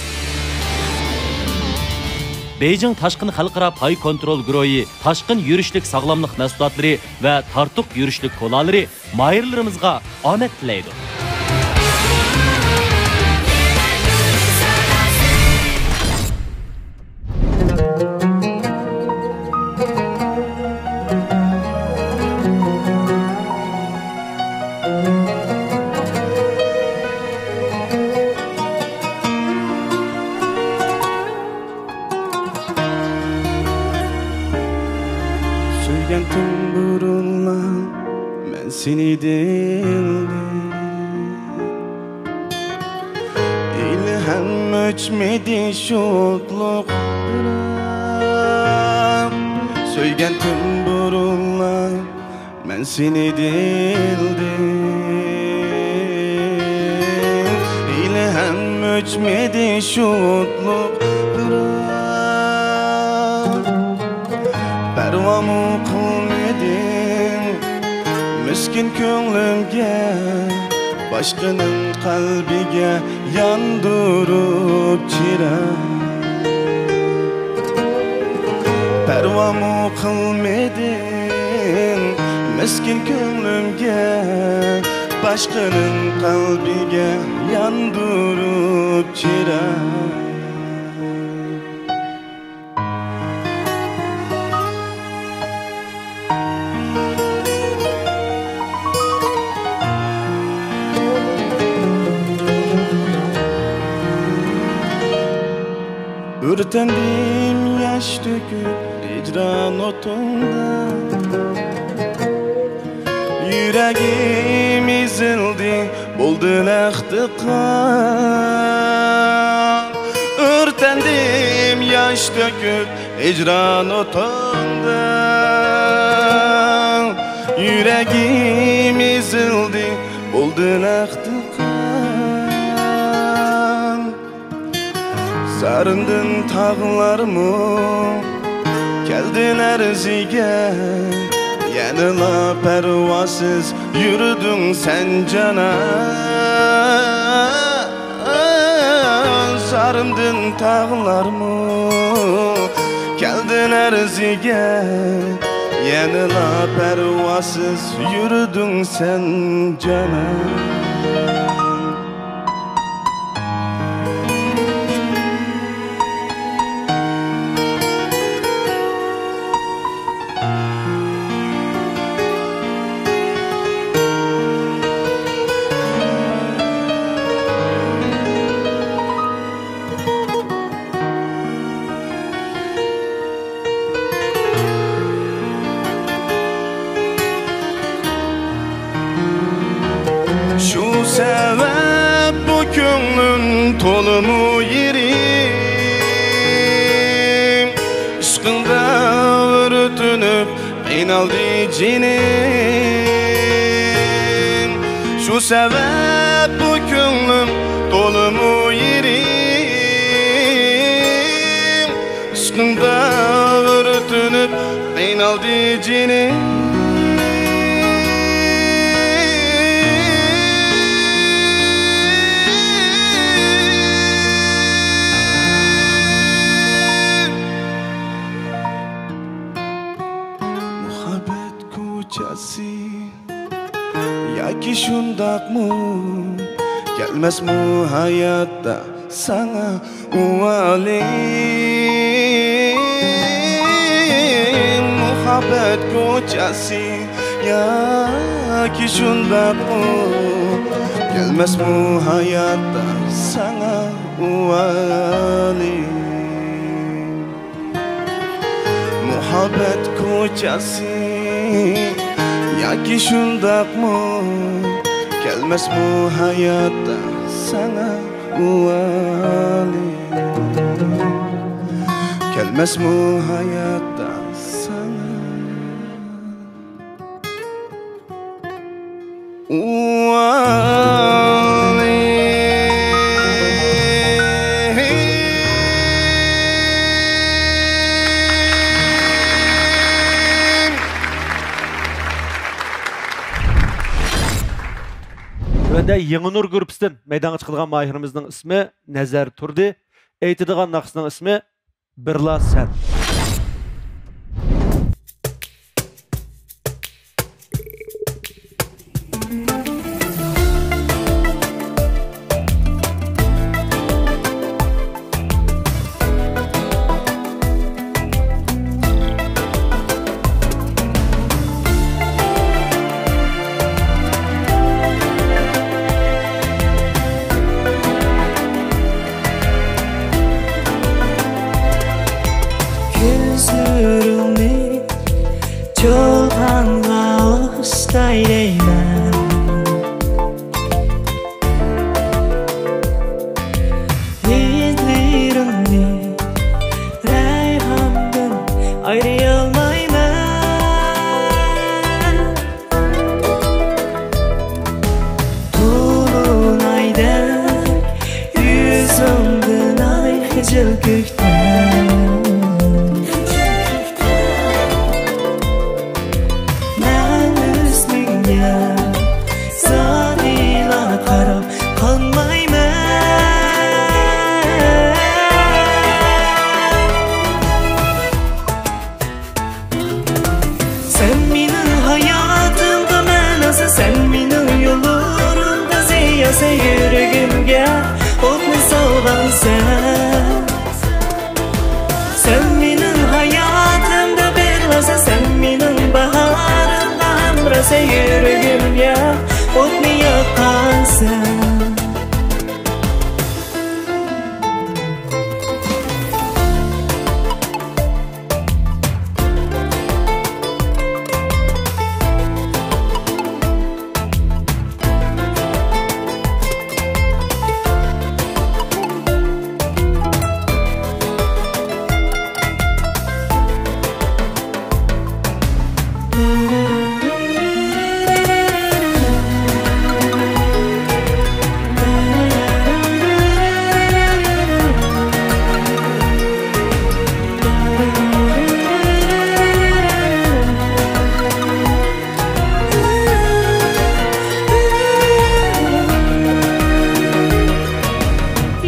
بېيجىڭ تاشقىن خەلقئارا پاي كونترول گۇرۇھى تاشقىن يۈرۈشلۈك ساغلاملىق مەھسۇلاتلىرى ۋە تارتۇق يۈرۈشلۈك كولالىرى ماھىرلىرىمىزغا ئامەت تىلەيدۇ. سۆيگەنتىم بۇرۇنلا مەن سېنى دىلدىن، ھېلىھەم ئۆچمىدى شۇتلۇق. كەلگەن كۈن بۇرۇنلا مەن سېنى دىلدىن، ھېلىھەم ئۆچمىدى شۇ ئوتلۇق پىراق. پەرۋامۇ قىلمىدىڭ مىسكىن كۆڭلۈمگە، باشقىنىڭ قەلبىگە ياندۇرۇپ چىراغ. پەرۋامۇ قىلمىدىڭ مىسكىن كۆڭلۈمگە، باشقىنىڭ قەلبىگە ياندۇرۇپ چىراغ. ئۆرتەندىم ياش تۆكۈپ ھىجران ئوتۇڭدا، يۈرىكىم ئېزىلدى، بولدى لەختە قان. ئۆرتەندىم ياش تۆكۈپ ھىجران ئوتۇڭدا، يۈرىكىم ئېزىلدى، بولدى لەختە قان. زارىمدىن تاغلارمۇ كەلدى لەرزىگە، يەنىلا پەرۋاسىز يۈردۈڭ سەن جانان. زارىمدىن تاغلارمۇ كەلدى لەرزىگە، يەنىلا پەرۋاسىز يۈردۈڭ سەن جانان. شۇ سەۋەب بۇ كۆڭلۈم تولىمۇ يېرىم، ئىشقىڭدا ئۆرتىنىپ قىينالدى جېنىم. شۇ سەۋەب بۇ كۆڭلۈم تولىمۇ يېرىم، ئىشقىڭدا ئۆرتىنىپ قىينالدى جېنىم. مۇھەببەت كوچىسى ياكى شۇنداقمۇ؟ كەلمەسمۇ ھاياتتا ساڭا ئۇۋالىم؟ مۇھەببەت كوچىسى ياكى شۇنداقمۇ؟ كەلمەسمۇ ھاياتتا ساڭا ئۇۋالىم؟ مۇھەببەت كوچىسى ياكى شۇنداقمۇ؟ كەلمەسمۇ ھاياتتا ساڭا ئۇۋالىم؟ كەلمەسمۇ ھاياتتا ساڭا تۆۋەندە يېڭى نۇر گۇرۇپپىسىدىن مەيدانغا چىقىدىغان ماھىرىمىزنىڭ ئىسمى نەزەر تۇردى. ئېيتىدىغان ناخشىسىنىڭ ئىسمى بىرلا سەن. كۆزلىرىڭنى چولپانغا ئوخشىتاي دەيمەن. ھىدلىرىڭنى رەيھاندىن ئايرىيالمايمەن. يۈرىكىمگە ئوتنى سالغانسەن. سەن مېنىڭ ھاياتىمدا بىرلاسا، سەن مېنىڭ باھارىمغا ھەمراھ، سەن يۈرىكىمگە ئوتنى ياققانسەن.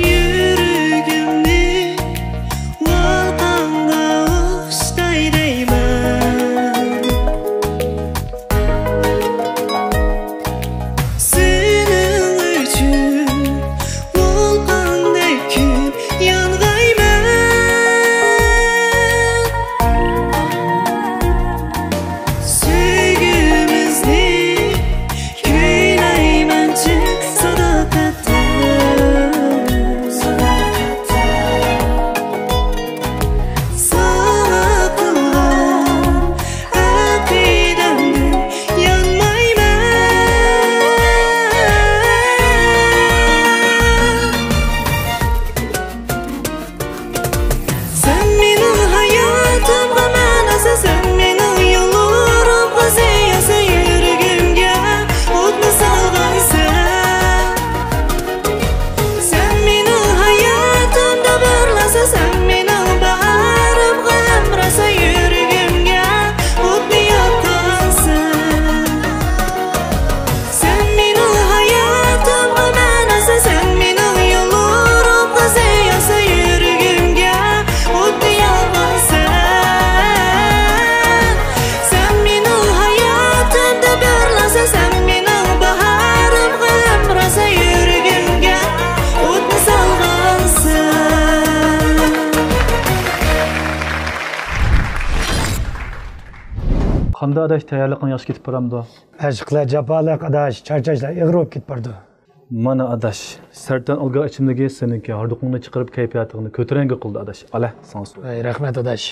يۈرىكىمنى ۋولقانغا ئۇستاي دەيمەن. سېنىڭ ئۈچۈن ۋولقاندەك كۆپ يانغايمەن. سۆيگۈمىزنى كۈيلەيمەن چىن ساداقەتتە. ساڭا قىلغان ئەقىدەمدىن يانمايمەن. سەن مېنىڭ ھاياتىمغا مەناسەن، سەن مېنىڭ يوللىرىمغا زىيانسەن، يۈرىكىمگە ئوتنى سالغانسەن. سەن مېنىڭ ھاياتىمدا بىرلاسا، سەن مېنىڭ باھارىمغا ھەمراھسەن، يۈرىكىمگە ئوتنى ياققانسەن. سەن مېنىڭ ھاياتىمغا مەناسەن، سەن مېنىڭ يوللىرىمغا زىيانسەن، يۈرىكىمگە ئوتنى ياققانسەن. سەن مېنىڭ ھاياتىمدا بىرلاسەن، سەن مېنىڭ باھارىمغا ھەمراھسەن، يۈرىكىمگە ئوتنى سالغانسەن. قانداق ئاداش، تەييارلىقىڭ ياخشى كېتىپ بارامدۇ؟ ئەشقىلەر جاپالىق ئاداش، چارچاشلار ئېغىر بولۇپ كېتىپ بارىدۇ. مانا ئاداش، سەرتان ئالگا ئىچىملىكى سېنىڭكى ھاردۇقۇڭنى چىقىرىپ كەيپىياتىڭنى كۆتۈرەڭگۈ قىلدى ئاداش. ئالە، ساڭا سۇ. ۋەي، رەھمەت ئاداش.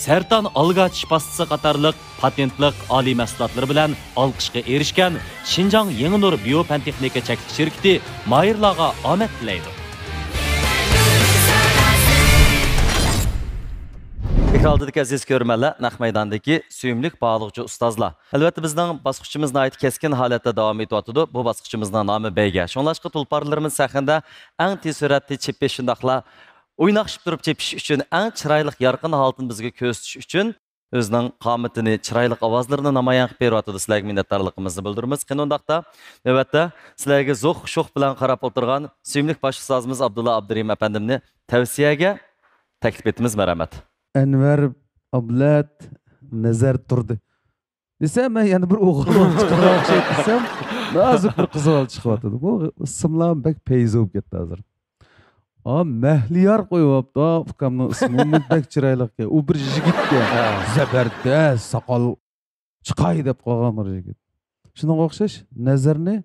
سەرتان ئالگا چىش پاستىسى قاتارلىق پاتېنتلىق ئالىي مەھسۇلاتلىرى بىلەن ئالقىشقا ئېرىشكەن شىنجاڭ يېڭى نۇر بىيو پەن تېخنىكا چەكلىك شىركىتى ماھىرلارغا ئامەت تىلەيدۇ. ئېكران ئالدىدىكى ئەزىز كۆرۈرمەنلەر، نەق مەيداندىكى سۆيۈملۈك باغلىقچى ئۇستازلار. ئەلۋەتتە، بىزنىڭ باسقۇچىمىز ناھايىتى كەسكىن ھالەتتە داۋام ئېتىۋاتىدۇ. بۇ باسقۇچىمىزنىڭ نامى بەيگە. شۇڭلاشقا، تۇلپارلىرىمىز سەھنىدە ئەڭ تېز سۈرئەتتە چېپىش، شۇنداقلا ئويناقشىپ تۇرۇپ چېپىش ئۈچۈن، ئەڭ چىرايلىق، يارقىن ھالىتىنى بىزگە كۆرسىتىش ئۈچۈن ئۆزىنىڭ قامىتىنى، چىرايلىق ئاۋازلىرىنى نامايان قىلىپ بېرىۋاتىدۇ. سىلەرگە مىننەتدارلىقىمىزنى بىلدۈرىمىز. قېنى ئۇنداقتا، نۆۋەتتە سىلەرگە زوق شوخ بىلەن قاراپ ئولتۇرغان سۆيۈملۈك باش ئۇستازىمىز ئابدۇللا ئابدۇرېھىم ئەپەندىمنى تەۋسىيەگە تەكلىپ ئېتىمىز. مەرھەمەت. ئەنۋەر ئابلەت نەزەر تۇردى دېسە، مەن يەنە بىر ئوغۇل بالا چىقىدىغان ئوخشايدۇ دېسەم، نازۇك بىر قىز بالا چىقىۋاتىدۇ. بۇ ئىسىملار بەك پەيزى بولۇپ كەتتى ھازىر. ئا، مەھلىيار قويۇۋاپتۇ، ئا، ئۇكامنىڭ ئىسمى. ئۇمۇ بەك چىرايلىقكەن. ئۇ بىر يىگىتكەن. ھە. زەبەردەس، ساقال چىقاي دەپ قالغان بىر يىگىت. شۇنىڭغا ئوخشاش نەزەرنى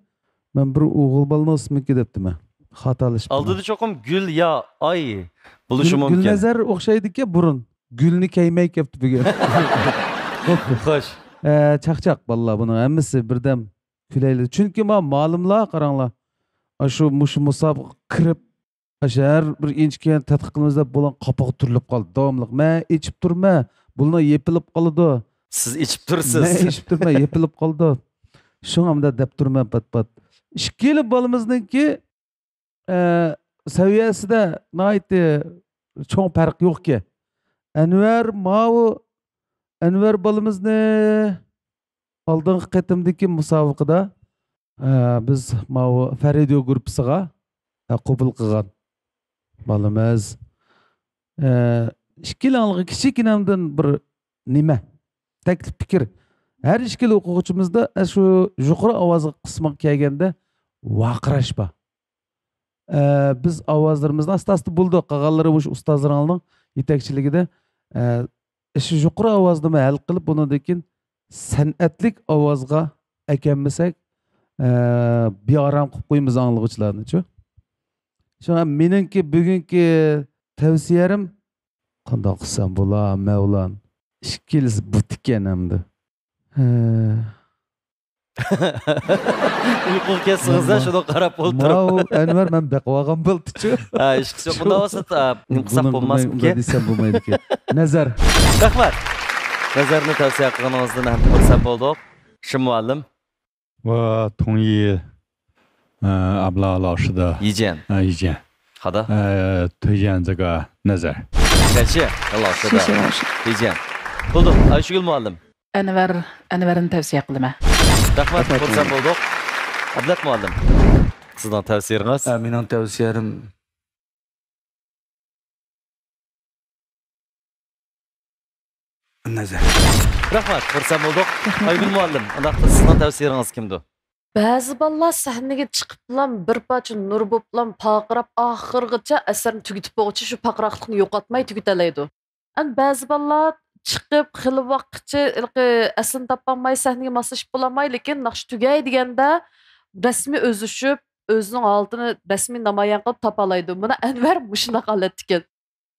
مەن بىر ئوغۇل بالىنىڭ ئىسمىكى دەپتىمەن. خاتالىشىپتىمەن. ئالدىدا چوقۇم گۈل يا ئاي بولۇشى گۈل، مۇمكىن. گۈلنەزەر ئوخشايدىكەن بۇرۇن. گۈلنى كەيمەي كەپتۇ بۈگۈن. خوش. ئە، چاقچاق بالىلار، بۇنىڭ ھەممىسى بىردەم كۈلەيلى. چۈنكى ما مالىملار قاراڭلار. ئاشۇ مۇشۇ مۇسابىقىگە كىرىپ، ئاشۇ ھەر بىر ئىنچىكە تەتقىق قىلىمىز دەپ بۇلار قاپىقى تۈرۈلۈپ قالدى. داۋاملىق مەن ئېچىپ تۇرىمەن، بۇلار يېپىلىپ قالىدۇ. سىز ئېچىپ تۇرسىز. مەن ئېچىپ تۇرمەن، يېپىلىپ قالىدۇ. شۇڭا مۇنداق دەپ تۇرىمەن پات-پات. ئىككىلا بالىمىزنىڭكى، ئە، سەۋىيەسىدە ناھايىتى چوڭ پەرق يوقكەن. ئەنۋەر ماۋۇ، ئەنۋەر بالىمىزنى ئالدىنقى قېتىمدىكى مۇسابىقىدە، ئە، بىز ماۋۇ فەرىدىيو گۇرۇپپىسىغا، ئە، قوبۇل قىلغان بالىمىز. ئە، ئىككىلەڭلىغا كىچىككىنەمدىن بىر نېمە؟ تەكلىپ پىكىر. ھەر ئىككىلا ئوقۇغۇچىمىزدا شۇ يۇقىرى ئاۋازلىق قىسمىغا كەلگەندە ۋارقىراش بار. ئە، بىز ئاۋازلىرىمىزنى ئاستا-ئاستا بولدى، قالغانلىرى مۇشۇ ئۇستازلىرىڭلارنىڭ يېتەكچىلىكىدە، ئە، شۇ يۇقىرى ئاۋازنىمۇ ھەل قىلىپ، بۇنىڭدىن كېيىن سەنئەتلىك ئاۋازغا ئەكەلمىسەك، ئە، بىئارام قىلىپ قويىمىز ئاڭلىغۇچىلارنىچۇ. شۇڭا مېنىڭكى بۈگۈنكى تەۋسىيەم، قانداق قىلسام بولا، مەۋلان؟ ئىككىلىسى بۇت ئىكەن ئەمدى. ھە. ئۇيقۇغا كەتسىڭىز، ماۋۇ، شۇنىڭغا قاراپ ئولتۇرۇپ. ماۋۇ ئەنۋەر مەن بېقىۋالغان بولدىچۇ. ھە، ئىشقىسى يوق. بۇنداق بولسا، ئا، نېمە قىلساق بۇنىڭ بولماسمىكىن؟ دېسەم بولمايدىكەن. نەزەر. رەھمەت. نەزەرنى تەۋسىيە قىلغىنىڭىزدىن ھەم خۇرسەن بولدۇق. شىم مۇئەللىم. 我同意，呃，阿布拉老师的， يىجيەن. 呃，意见。 好的。 呃，推荐这个 نەزەر. 感谢老师的 يىجيەن. بولدى. ئايشۇگۈل مۇئەللىم. ئەنۋەر، ئەنۋەرنى تەۋسىيە قىلىمەن. رەھمەت، خۇرسەن بولدۇق. ئابلەت مۇئەللىم، سىزنىڭ تەۋسىيىڭىز؟ ئە، مېنىڭ تەۋسىيەم نەزەر. رەھمەت، خۇرسەن بولدۇق. ئايگۈل مۇئەللىم، ئۇنداقتا سىزنىڭ تەۋسىيىڭىز كىمدۇ؟ بەزى بالىلار سەھنىگە چىقىپلا بىر پارچە نۇر بوپلا پارقىراپ، ئاخىرغىچە ئەسەرنى تۈگىتىپ بولغۇچە شۇ پارقىراقلىقنى يوقاتماي تۈگىتەلەيدۇ. ئەمما بەزى بالىلار چىقىپ خېلى ۋاقىتقىچە ھېلىقى ئەسلىنى تاپالماي، سەھنىگە ماسلىشىپ بولالماي، لېكىن ناخشا تۈگەي دېگەندە رەسمىي ئۆزلىشىپ، ئۆزىنىڭ ھالىتىنى رەسمىي نامايان قىلىپ تاپالايدۇ. مانا ئەنۋەر مۇشۇنداق ھالەتتىكەن.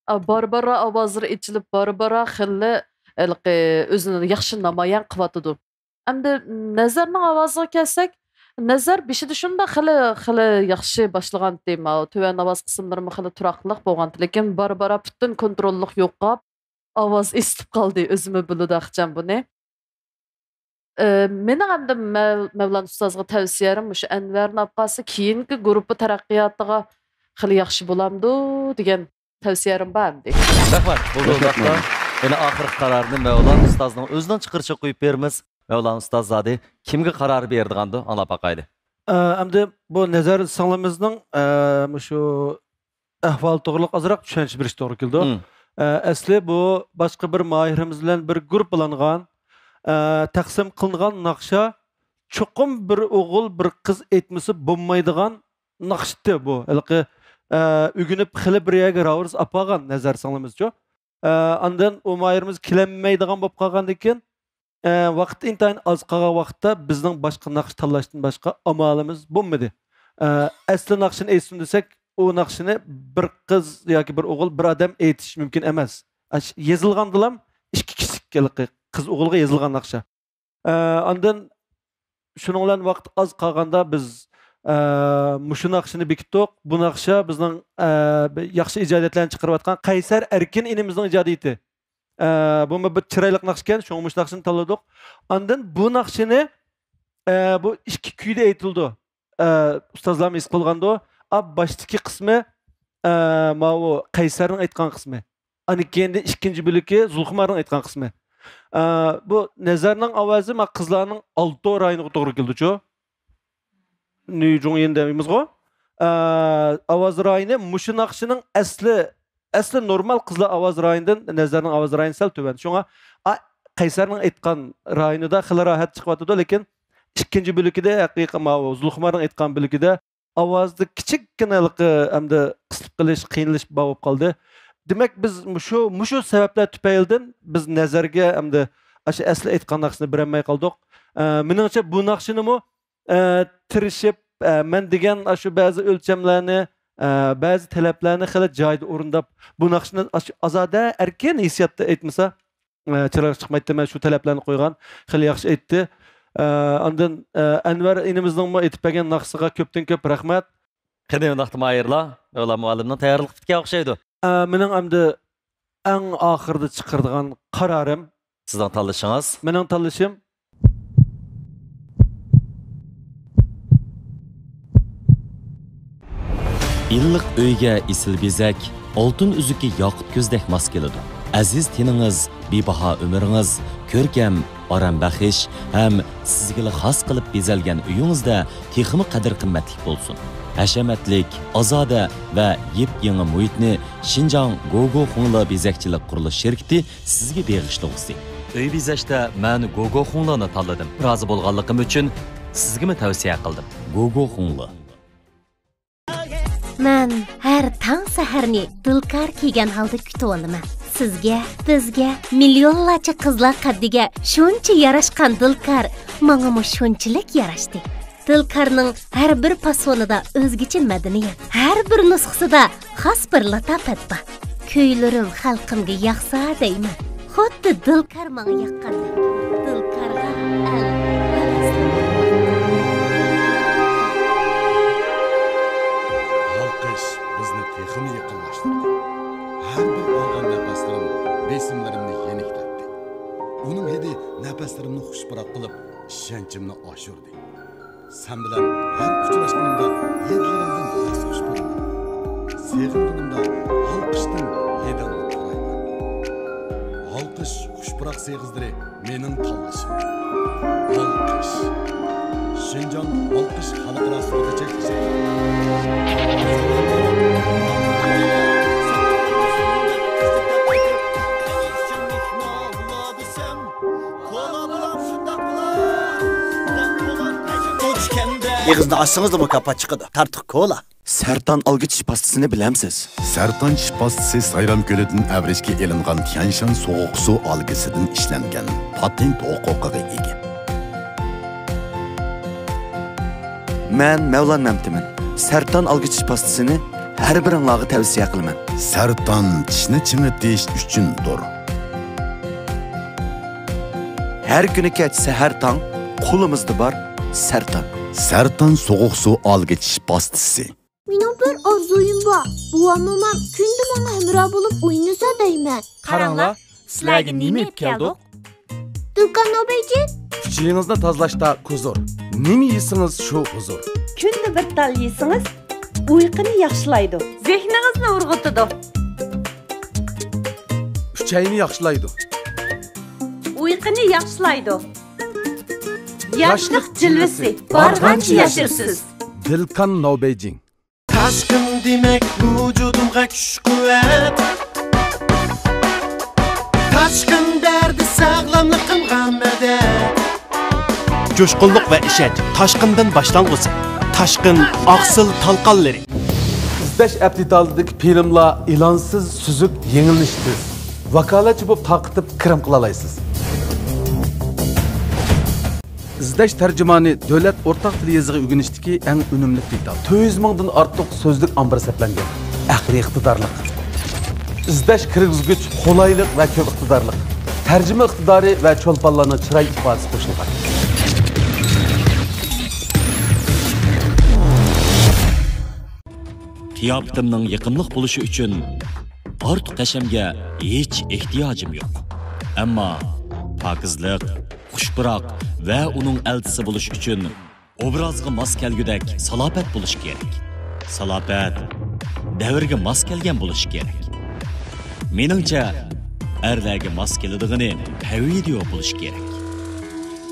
ئا، بارا-بارا ئاۋازلىرى ئېچىلىپ، بارا-بارا خېلى ھېلىقى ئۆزىنى ياخشى نامايان قىلىۋاتىدۇ. ئەمدى نەزەرنىڭ ئاۋازىغا كەلسەك، نەزەر بېشىدا شۇنداق خېلى، خېلى ياخشى باشلىغانتى، ماۋۇ تۆۋەن ئاۋاز قىسىملىرىمۇ خېلى تۇراقلىق بولغانتى، لېكىن بارا-بارا پۈتۈن كونتروللۇق يوقاپ، ئاۋاز ئېسىتىپ قالدى، ئۆزىمۇ بىلىدۇ ئەخچان بۇنى. ئى، مېنىڭ ئەمدى مەۋ-، مەۋلان ئۇستازغا تەۋسىيەم مۇشۇ ئەنۋەرنى ئاپقالسا، كېيىنكى گۇرۇپپا تەرەققىياتىغا خېلى ياخشى بولامدۇ دېگەن تەۋسىيەم بار ئەمدى. رەھمەت. بولدى، رەھمەت، ئۇنداقتا مەۋلان. يەنە ئاخىرقى قارارنى مەۋلان ئۇستازنىڭ ئۆزىنىڭ چىقىرىشىغا قويۇپ بېرىمىز. مەۋلان ئۇستاز زادى كىمگە قارار بېرىدىغاندۇ، ئاڭلاپ باقايلى. ئە، ئەمدى بۇ نەزەر سىڭلىمىزنىڭ، ئە، مۇشۇ ئەھۋالى توغرىلىق ئازراق چۈشەنچە بېرىش توغرا كېلىدۇ. مم. ئە، ئەسلى بۇ باشقا بىر ماھىرىمىز بىلەن بىر گۇرۇپپىلانغان، ئە، تەقسىم قىلىنغان ناخشا، چوقۇم بىر ئوغۇل، بىر قىز ئېيتمىسا بولمايدىغان ناخشىتى بۇ. ھېلىقى، ئە، ئۆگىنىپ خېلى بىر يەرگە راۋۇرۇس ئاپارغان نەزەر سىڭلىمىزچۇ. ئە، ئاندىن ئۇ ماھىرىمىز كېلەلمەيدىغان بولۇپ قالغاندىن كېيىن، ئە، ۋاقىت ئىنتايىن ئاز قالغان ۋاقىتتا بىزنىڭ باشقا ناخشا تاللاشتىن باشقا ئامالىمىز بولمىدى. ئە، ئەسلى ناخشىنى ئېيتسۇن دېسەك، ئۇ ناخشىنى بىر قىز ياكى بىر ئوغۇل، بىر ئادەم ئېيتىش مۇمكىن ئەمەس. ئەش-، يېزىلغاندىلام ئىككى كىشىلىك ھېلىقى قىز ئوغۇلغا يېزىلغان ناخشا. ئە، ئاندىن شۇنىڭ بىلەن ۋاقىت ئاز قالغاندا بىز، ئە، مۇشۇ ناخشىنى بېكىتتۇق. بۇ ناخشا بىزنىڭ، ئە، ياخشى ئىجادىيەتلەرنى چىقىرىۋاتقان قەيسەر ئەركىن ئىنىمىزنىڭ ئىجادىيىتى. ئە، بۇمۇ بىر چىرايلىق ناخشىكەن، شۇڭا مۇشۇ ناخشىنى تاللىدۇق. ئاندىن بۇ ناخشىنى، ئە، بۇ ئىككى كۈيدە ئېيتىلىدۇ. ئە، ئۇستازلارمۇ ھېس قىلغاندۇ. ئا، باشتىكى قىسمى، ئە، ماۋۇ قەيسەرنىڭ ئېيتقان قىسمى. ئاندىن كېيىن ئىككىنچى بۆلىكى زۇلخۇمارنىڭ ئېيتقان قىسمى. ئە، بۇ نەزەرنىڭ ئاۋازى ما قىزلارنىڭ ئالتو رايونىغا توغرا كېلىدۇچۇ. نۈيجۇڭيىن دەيمىزغۇ. ئە، ئاۋاز رايونى مۇشۇ ناخشىنىڭ ئەسلى، ئەسلى نورمال قىزلار ئاۋاز رايونىدىن نەزەرنىڭ ئاۋاز رايونى سەل تۆۋەن. شۇڭا، ئا، قەيسەرنىڭ ئېيتقان رايونىدا خېلى راھەت چىقىۋاتىدۇ، لېكىن ئىككىنچى بۆلىكىدە ھەقىقىي ماۋۇ زۇلخۇمارنىڭ ئېيتقان بۆلىكىدە ئاۋازدا كىچىككىنە ھېلىقى ئەمدى قىسىپ قېلىش، قىينىلىش بار بولۇپ قالدى. دېمەك، بىز مۇشۇ، مۇشۇ سەۋەبلەر تۈپەيلىدىن بىز نەزەرگە ئەمدى ئاشۇ ئەسلى ئېيتقان ناخشىنى بېرەلمەي قالدۇق. ئە، مېنىڭچە بۇ ناخشىنىمۇ، ئە، تىرىشىپ، ئە، مەن دېگەن ئاشۇ بەزى ئۆلچەملەرنى، ئە، بەزى تەلەپلەرنى خېلى جايىدا ئورۇنداپ، بۇ ناخشىنى ئاشۇ ئازادە، ئەركىن ھېسسىياتتا ئېيتمىسا، ئە، چىرايلىق چىقمايتتى. مەن شۇ تەلەپلەرنى قويغان، خېلى ياخشى ئېيتتى. ئە، ئاندىن، ئە، ئەنۋەر ئىنىمىزنىڭمۇ ئېيتىپ بەرگەن ناخشىسىغا كۆپتىن كۆپ رەھمەت. قېنى، ئۇنداقتا ماھىرلار، ئۇلار مۇئەللىمنىڭ تەييارلىقى پۈتكەن ئوخشايدۇ. ئە، مېنىڭ ئەمدى ئەڭ ئاخىرىدا چىقىرىدىغان قارارىم. سىزنىڭ تاللىشىڭىز؟ مېنىڭ تاللىشىم. ئىللىق ئۆيگە ئېسىل بېزەك، ئالتۇن ئۈزۈكى ياقۇت كۆزدەك ماس كېلىدۇ. ئەزىز تېنىڭىز، بىباھا ئۆمرىڭىز، كۆركەم، ئارام بەخش ھەم سىزگىلا خاس قىلىپ بېزەلگەن ئۆيىڭىزدە تېخىمۇ قەدىر-قىممەتلىك بولسۇن. ھەشەمەتلىك، ئازادە ۋە يېپيېڭى مۇھىتنى شىنجاڭ گوگو خۇڭلې بېزەكچىلىك قۇرۇلۇش شىركىتى سىزگە بېغىشلىغۇسى. ئۆي بېزەشتە مەن گوگو خۇڭلىنى تاللىدىم. رازى بولغانلىقىم ئۈچۈن سىزگىمۇ تەۋسىيە قىلدىم. گوگو خۇڭلى. مەن ھەر تاڭ سەھەرنى دىلكار كىيگەن ھالدا كۈتۈۋالىمەن. سىزگە، بىزگە، مىليونلارچە قىزلار قەددىگە شۇنچە ياراشقان دىلكار ماڭىمۇ شۇنچىلىك ياراشتى. دىلكارنىڭ ھەر بىر پاسونىدا ئۆزگىچە مەدەنىيەت، ھەر بىر نۇسخىسىدا خاس بىر لاتاپەت بار. كۈيلىرىم خەلقىمگە ياقسا دەيمەن. خۇددى دىلكار ماڭا ياققاندەك. دىلكارغا ئەل ۋە ئەسلى. ئالقىش بىزنى تېخىمۇ يېقىنلاشتۇردى. ھەر بىر ئالغان نەپەسلىرىم بېسىملىرىمنى يېنىكلەتتى. ئۇنىڭ ھىدى نەپەسلىرىمنى خۇش پۇراق قىلىپ، ئىشەنچىمنى ئاشۇردى. سەن بىلەن ھەر ئۇچراشقىنىمدا ھىدلىرىڭدىن بەس خۇش بولىمەن. سېغىنغىنىمدا ئالقىشتىن ھىدىڭنى پۇرايمەن. ئالقىش خۇش پۇراق سېغىزلىرى مېنىڭ تاللىشىم. ئالقىش. شىنجاڭ ئالقىش خەلقئارا سودا چەكلىكى. ئېغىزنى ئاچسىڭىزلا مۇكاپات چىقىدۇ. تارتۇق كولا. سەرطان ئالگۈچ پاستىسىنى بىلەمسىز؟ سەرطان چىش پاستىسى سايرام كۆلىدىن ئەۋرىشكە ئېلىنغان تيەنشان سوغۇق سۇ ئالگىسىدىن ئىشلەنگەن، پاتېنت ھوقۇقىغا ئىگە. مەن مەۋلان مەمتىمىن. سەرطان ئالگۈچ پاستىسىنى ھەر بىرىڭلارغا تەۋسىيە قىلىمەن. سەرطان چىشنى چىڭىتىش ئۈچۈندۇر. ھەر كۈنى كەچ سەھەر تاڭ، قولىمىزدا بار سەرطان. سەرطان سوغۇق سۇ ئالگۈچ پاستىسى. مېنىڭ بىر ئارزۇيۇم بار. بوۋام، مومام كۈندە ماڭا ھەمراھ بولۇپ ئوينىسا دەيمەن. قاراڭلار، سىلەرگە نېمە ئېلىپ كەلدۇق؟ دۇكان نوبەيجىن. ئۈچىيىڭىزنى تازىلاشتا كۇزۇر. نېمە يېسىڭىز، شۇ ھۇزۇر. كۈندە بىر تال يېسىڭىز، ئۇيقۇنى ياخشىلايدۇ. زېھنىڭىزنى ئۇرغۇتىدۇ. ئۈچەينى ياخشىلايدۇ. ئۇيقۇنى ياخشىلايدۇ. ياشلىق جىلۋىسى بارغانچە ياشىرىسىز. دىلكان نوبەيجىن. تاشقىن دېمەك ۋۇجۇدۇمغا كۈچ-قۇۋۋەت. تاشقىن بەردى ساغلاملىقىمغا مەدەت. جۇشقۇنلۇق ۋە ئىشەنچ تاشقىندىن باشلانغۇسى. تاشقىن ئاقسىل تالقانلىرى. ئىزدەش ئەپ دېتالىدىكى فىلىملار ئېلانسىز، سۈزۈك، يېڭىلىنىشى تېز. ۋاكالەتچى بولۇپ تارقىتىپ كىرىم قىلالايسىز. ئىزدەش تەرجىمانى دۆلەت ئورتاق تىل يېزىقى ئۆگىنىشتىكى ئەڭ ئۈنۈملۈك دېتال. تۆت يۈز مىڭدىن ئارتۇق سۆزلۈك ئامبىرى سەپلەنگەن. ئەقلىي ئىقتىدارلىق. ئىزدەش كىرگۈزگۈچ قولايلىق ۋە كۆپ ئىقتىدارلىق. تەرجىمە ئىقتىدارى ۋە چولپانلارنىڭ چىراي ئىپادىسى قوشۇلغان. قىياپىتىمنىڭ يېقىملىق بولۇشى ئۈچۈن ئارتۇق ھەشەمگە ھېچ ئېھتىياجىم يوق. ئەمما پاكىزلىق، خۇش پۇراق ۋە ئۇنىڭ ئەلچىسى بولۇش ئۈچۈن ئوبرازغا ماس كەلگۈدەك سالاپەت بولۇشى كېرەك. سالاپەت دەۋرگە ماس كەلگەن بولۇشى كېرەك. مېنىڭچە، ئەرلەرگە ماس كېلىدىغىنى پەۋىدىيو بولۇشى كېرەك.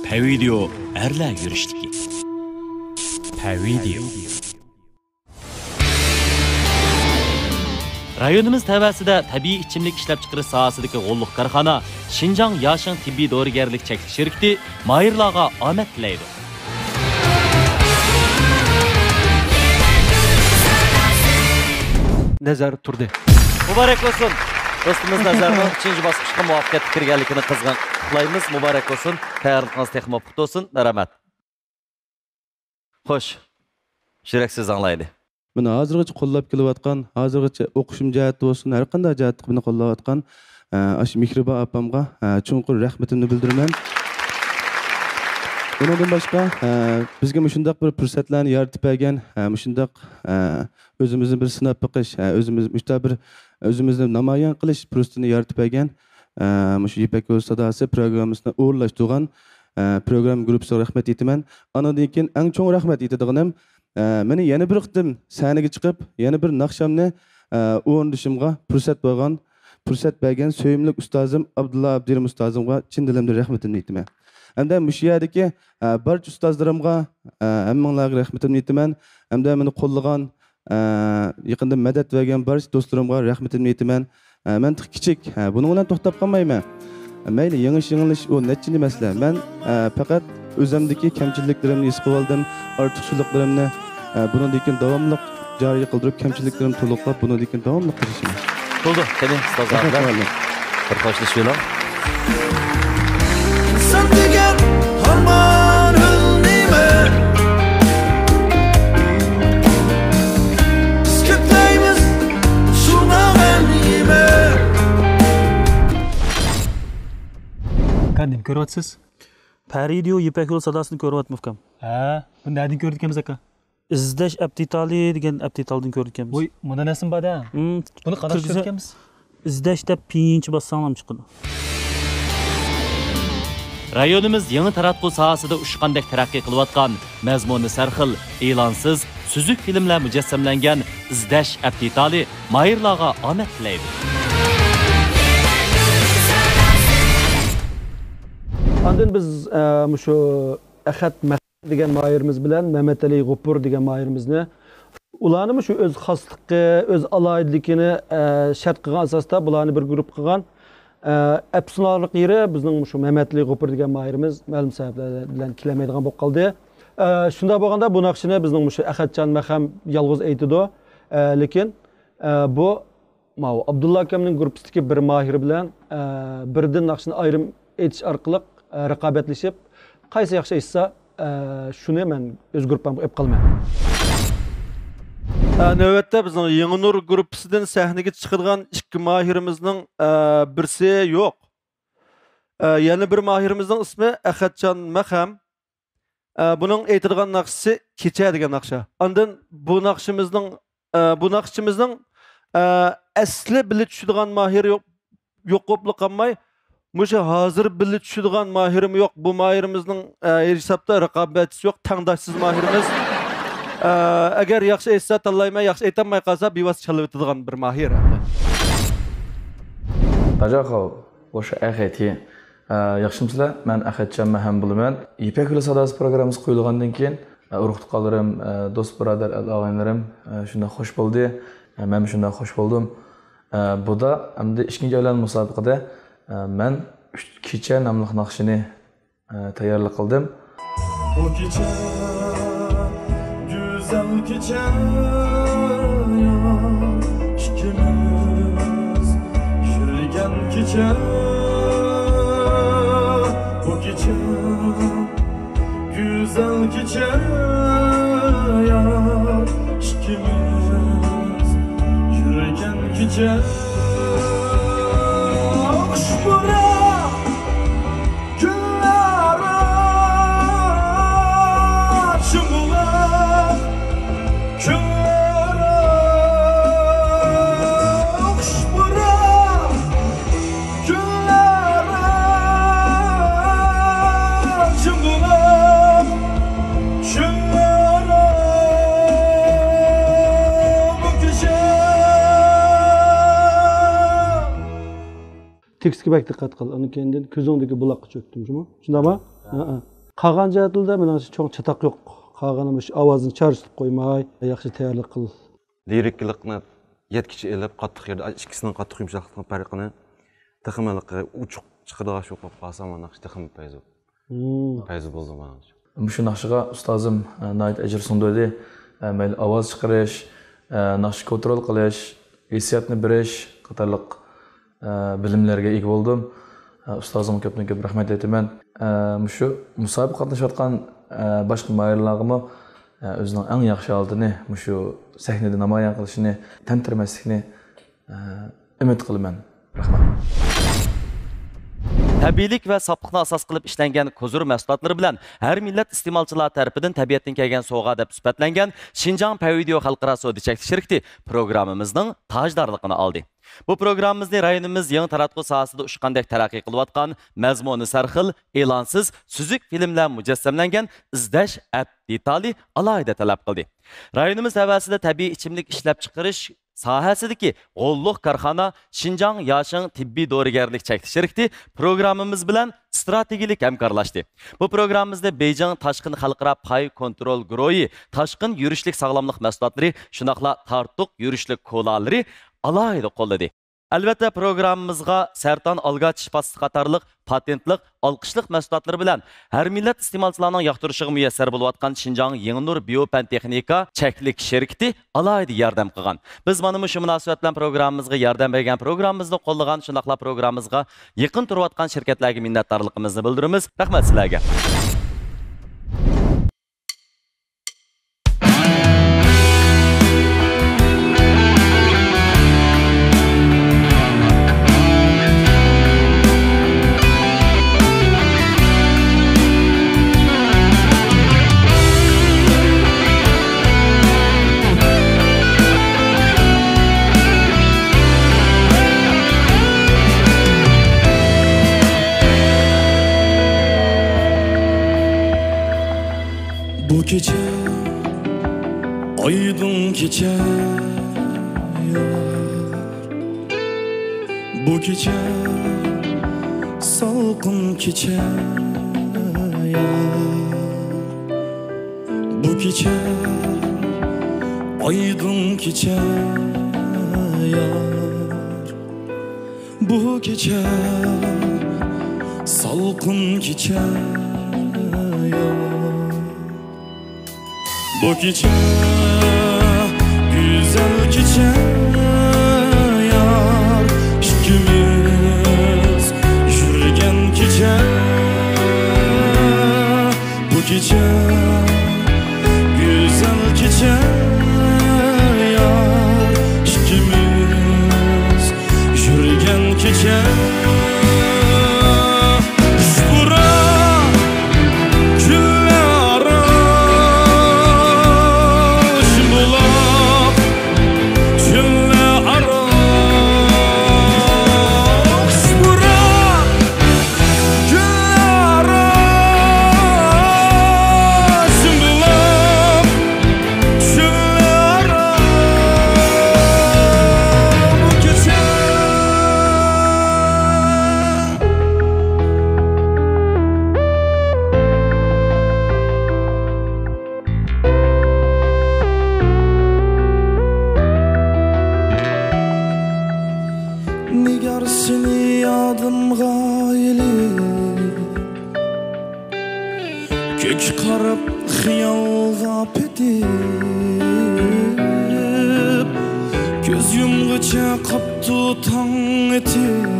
پەۋىدىيو ئەرلەر يۈرۈشلۈكى. پەۋىدىيو. رايونىمىز تەۋەسىدە تەبىئىي ئىچىملىك ئىشلەپچىقىرىش ساھەسىدىكى غوللۇق كارخانا شىنجاڭ ياشىڭ تېببىي دورىگەرلىك چەكلىك شىركىتى ماھىرلارغا ئامەت تىلەيدۇ. نەزەر تۇردى. مۇبارەك بولسۇن! دوستىمىز نەزەرنىڭ ئۈچىنچى باسقۇچقا مۇۋەپپەقىيەتلىك كىرگەنلىكىنى قىزغىن قۇتلۇقلايمىز. مۇبارەك بولسۇن! تەييارلىقىڭىز تېخىمۇ پۇختا بولسۇن! مەرھەمەت! خوش، يۈرەك سۆزى ئاڭلايلى. مېنى ھازىرغىچە قوللاپ كېلىۋاتقان، ھازىرغىچە ئوقۇشۇم جەھەتتە بولسۇن، ھەر قانداق جەھەتتە مېنى قوللاۋاتقان، ئە، ئاشۇ مېھرىبان ئاپامغا، ئە، چوڭقۇر رەھمىتىمنى بىلدۈرىمەن. ئۇنىڭدىن باشقا، ئە، بىزگە مۇشۇنداق بىر پۇرسەتلەرنى يارىتىپ بەرگەن، ئە، مۇشۇنداق، ئە، ئۆزىمىزنى بىر سىناپ بېقىش، ئە، ئۆزىمىز مۇشۇنداق بىر ئۆزىمىزنى نامايان قىلىش پۇرسىتىنى يارىتىپ بەرگەن، ئە، مۇشۇ يىپەك يولى ساداسى پروگراممىسىنى ئورۇنلاشتۇرغان، ئە، پروگرامما گۇرۇپپىسىغا رەھمەت ئېيتىمەن. ئانىڭدىن كېيىن ئەڭ چوڭ رەھمەت ئېيتىدىغىنىم، ئە، مېنى يەنە بىر قېتىم سەھنىگە چىقىپ، يەنە بىر ناخشامنى، ئە، ئورۇندىشىمغا پۇرسەت بولغان، پۇرسەت بەرگەن سۆيۈملۈك ئۇستازىم ئابدۇللا ئابدۇرېھىم ئۇستازىمغا چىن دىلىمدىن رەھمىتىمنى ئېيتىمەن. ھەمدە مۇشۇ يەردىكى، ئە، بارچە ئۇستازلىرىمغا، ئە، ھەممىڭلارغا رەھمىتىمنى ئېيتىمەن. ھەمدە مېنى قوللىغان، ئە، يېقىندىن مەدەت بەرگەن بارچە دوستلىرىمغا رەھمىتىمنى ئېيتىمەن. ئە، مەن تېخى كىچىك، ئە، بۇنىڭ بىلەن توختاپ قالمايمەن. مەيلى، يېڭىش، يېڭىلىش، ئۇ نەچچىنچى مەسىلە. مەن، ئە، پەقەت ئۆزۈمدىكى كەمچىلىكلىرىمنى ھېس قىلىۋالدىم، ئارتۇقچىلىقلىرىمنى، ئە، بۇنىڭدىن كېيىن داۋاملىق جارى قىلدۇرۇپ، كەمچىلىكلىرىمنى تولۇقلاپ، بۇنىڭدىن كېيىن داۋاملىق تىرىشىمەن. بولدى، قېنى، ئۇستازلار بىلەن بىر خوشلىشىۋېلىڭ. سەن دېگەن ھارمان ئۆلمەيمەن. بىز كۆكلەيمىز شۇنىڭ ئەنئىمە. ئاكا، نېمە كۆرۈۋاتىسىز؟ پەرىدىيو يىپەك يولى ساداسىنى كۆرۈۋاتىمەن، ئۇكام. ھە، بۇنى نەدىن كۆرىدىكەنمىز، ئاكا؟ ئىزدەش ئەپتىتالى دېگەن ئەپتىتالدىن كۆرىدىكەنمىز. ۋوي، مۇندا نەرسىمۇ بار-دە. ھىم، بۇنى قانداق كىرگۈزە-، كۆرىدىكەنمىز؟ ئىزدەش دەپ پىنچە باسساڭلام چىقىدۇ. رايونىمىز يېڭى تاراتقۇ ساھەسىدە ئۇچقاندەك تەرەققىي قىلىۋاتقان، مەزمۇنى سەرخىل، ئېلانسىز، سۈزۈك فىلىملەر مۇجەسسەملەنگەن ئىزدەش ئەپتىتالى ماھىرلارغا ئامەت تىلەيدۇ. ئاندىن بىز، ئە، مۇشۇ ئەخەت مەخەت دېگەن ماھىرىمىز بىلەن مەمەتئەلى غوپۇر دېگەن ماھىرىمىزنى، ئۇلارنىمۇ شۇ ئۆز خاسلىقى، ئۆز ئالاھىدىلىكىنى، ئە، شەرت قىلغان ئاساستا بۇلارنى بىر گۇرۇپپا قىلغان. ئە، ئەپسۇسلىنارلىق يېرى، بىزنىڭ شۇ مەمەتئەلى غوپۇر دېگەن ماھىرىمىز مەلۇم سەۋەبلەر بىلەن كېلەلمەيدىغان بولۇپ قالدى. ئە، شۇنداق بولغاندا بۇ ناخشىنى بىزنىڭ مۇشۇ ئەخەتجان مەخەم يالغۇز ئېيتىدۇ. ئە، لېكىن، ئە، بۇ ماۋۇ ئابدۇللا ئاكامنىڭ گۇرۇپپىسىدىكى بىر ماھىر بىلەن، ئە، بىردىن ناخشىنى ئايرىم ئېيتىش ئارقىلىق، ئە، رىقابەتلىشىپ، قايسى ياخشى ئېيتسا، ئە، شۇنى مەن ئۆز گۇرۇپپامغا ئېلىپ قالىمەن. ئە، نۆۋەتتە بىزنىڭ يېڭى نۇر گۇرۇپپىسىدىن سەھنىگە چىقىدىغان ئىككى ماھىرىمىزنىڭ، ئە، بىرسى يوق. ئە، يەنە بىر ماھىرىمىزنىڭ ئىسمى ئەخەتجان مەخەم. ئە، بۇنىڭ ئېيتىدىغان ناخشىسى كېچە دېگەن ناخشا. ئاندىن بۇ ناخشىمىزنىڭ، ئە، بۇ ناخشىمىزنىڭ، ئە، ئەسلى بىللە چۈشىدىغان ماھىرى يوق، يوق بولۇپلا قالماي، مۇشۇ ھازىر بىللە چۈشىدىغان ماھىرىمۇ يوق. بۇ ماھىرىمىزنىڭ، ئە، ھېچ ھېسابتا رىقابەتچىسى يوق، تەڭداشسىز ماھىرىمىز. ئە، ئەگەر ياخشى ئېيتسا تاللايمەن، ياخشى ئېيتالماي قالسا بىۋاسىتە چېلىۋېتىدىغان بىر ماھىر. 大家好，我是 ئەخەتى. ئە، ياخشىمۇسىلەر؟ مەن ئەخەتجان مەھەم بولىمەن. يىپەك يولى ساداسى پروگراممىسى قويۇلغاندىن كېيىن، ئە، ئۇرۇق-تۇغقانلىرىم، ئە، دوست-بۇرادەر، ئەل-ئاغىنىلىرىم، ئە، شۇنداق خوش بولدى. ئە، مەنمۇ شۇنداق خوش بولدۇم. ئە، بۇدا ئەمدى ئىككىنچى ئايلانما مۇسابىقىدە، ئە، مەن ئۈچ كېچە ناملىق ناخشىنى، ئە، تەييارلىق قىلدىم. بۇ كېچە گۈزەل كېچە، ئىككىمىز يۈرگەن كېچە. بۇ كېچە گۈزەل كېچە، ئىككىمىز يۈرگەن كېچە. خۇش پۇراق گۈللەر ئاچىملىق، كۈنلەر خۇش پۇراق گۈللەر ئاچىملىق، كۈنلەر بۇ كېچە. تېكىستكە بەك دىققەت قىل. ئاندىن كېيىندىن كۆزۈڭدىكى بۇلاققا چۆكتۈم، شۇمۇ؟ شۇنداقمۇ؟ ھە. ھە، ھە. قالغان جەھەتلىرىدە مېنىڭچە چوڭ چاتاق يوق. قالغىنى مۇشۇ ئاۋازنى چارچىتىپ قويماي، ياخشى تەييارلىق قىل. لىرىكىلىقنى يەتكۈچە ئېلىپ، قاتتىق يەردە ئىككىسىنىڭ قاتتىق يۇمشاقلىقنىڭ پەرقىنى تېخىمۇ ھېلىقى ئوچۇق چىقىدىغان شۇ قىلىپ قالسام، مانا شۇ تېخىمۇ پەيزى، مم، پەيزى بولىدۇ مانا. مۇشۇ ناخشىغا ئۇستازىم، ئە، ناھايىتى ئەجىر سۇندۇردى. ئە، مەيلى ئاۋاز چىقىرىش، ئە، ناخشا كونترول قىلىش، ھېسسىياتنى بېرىش قاتارلىق، ئە، بىلىملەرگە ئىگە بولدۇم. ئە، ئۇستازىمغا كۆپتىن كۆپ رەھمەت ئېيتىمەن. ئە، مۇشۇ مۇسابىقىگە قاتنىشىۋاتقان، ئە، باشقا ماھىرلارغىمۇ، ئە، ئۆزىنىڭ ئەڭ ياخشى ھالىتىنى مۇشۇ سەھنىدە نامايان قىلىشىنى تەمتىرىمەسلىكىنى ئە، ئۈمىد قىلىمەن. رەھمەت. تەبىئىيلىك ۋە ساپلىقنى ئاساس قىلىپ ئىشلەنگەن كوزۇر مەھسۇلاتلىرى بىلەن ھەر مىللەت ئىستېمالچىلار تەرىپىدىن تەبىئەتتىن كەلگەن سوۋغا دەپ سۈپەتلەنگەن شىنجاڭ پەيۋىديو خەلقئارا سودا چەكلىك شىركىتى پروگراممىمىزنىڭ تاجدارلىقىنى ئالدى. بۇ پروگراممىمىزنى رايونىمىز يېڭى تاراتقۇ ساھەسىدە ئۇچقاندەك تەرەققىي قىلىۋاتقان، مەزمۇنى سەرخىل، ئېلانسىز، سۈزۈك فىلىملەر مۇجەسسەملەنگەن ئىزدەش ئەپ دېتالى ئالاھىدە تەلەپ قىلدى. رايونىمىز ھەۋەسىدە تەبىئىي ئىچىملىك ئىشلەپچىقىرىش ساھەسىدىكى غوللۇق كارخانا شىنجاڭ ياشىڭ تېببىي دورىگەرلىك چەكلىك شىركىتى پروگراممىمىز بىلەن ئىستراتېگىيىلىك ھەمكارلاشتى. بۇ پروگراممىمىزنى بېيجىڭ تاشقىن خەلقئارا پاي كونترول گۇرۇھى تاشقىن يۈرۈشلۈك ساغلاملىق مەھسۇلاتلىرى، شۇنداقلا تارتۇق يۈرۈشلۈك كولالىرى ئالاھىدە قوللىدى. ئەلۋەتتە، پروگراممىمىزغا سەرطان ئالگا چىش پاستىسى قاتارلىق پاتېنتلىق، ئالقىشلىق مەھسۇلاتلىرى بىلەن ھەر مىللەت ئىستېمالچىلارنىڭ ياقتۇرۇشىغا مۇيەسسەر بولۇۋاتقان شىنجاڭ يېڭىنۇر بىيو پەن تېخنىكا چەكلىك شىركىتى ئالاھىدە ياردەم قىلغان. بىز مانا مۇشۇ مۇناسىۋەت بىلەن پروگراممىمىزغا ياردەم بەرگەن، پروگراممىمىزنى قوللىغان، شۇنداقلا پروگراممىمىزغا يېقىن تۇرۇۋاتقان شىركەتلەرگە مىننەتدارلىقىمىزنى بىلدۈرىمىز. رەھمەت سىلەرگە. بۇ كېچە ئايدىڭ كېچە، يار. بۇ كېچە سالقىن كېچە، يار. بۇ كېچە ئايدىڭ كېچە، يار. بۇ كېچە سالقىن كېچە، يار. بۇ كېچە گۈزەل كېچە، يار. ئىككىمىز يۈرگەن كېچە، بۇ كېچە گۈزەل كېچە، يار. ئىككىمىز يۈرگەن كېچە. خۇش پۇراق كۈنلەر ئارا، شۇم بۇلاق چۆللەر ئارا. خۇش پۇراق كۈنلەر ئارا، شۇم بۇلاق چۆللەر ئارا. بۇ كېچە نىگار سېنى يادىمغا ئېلىپ، كۆككە قاراپ خىيالغا پېتىپ، كۆز يۇمغىچە قاپتۇ تاڭ ئېتىپ.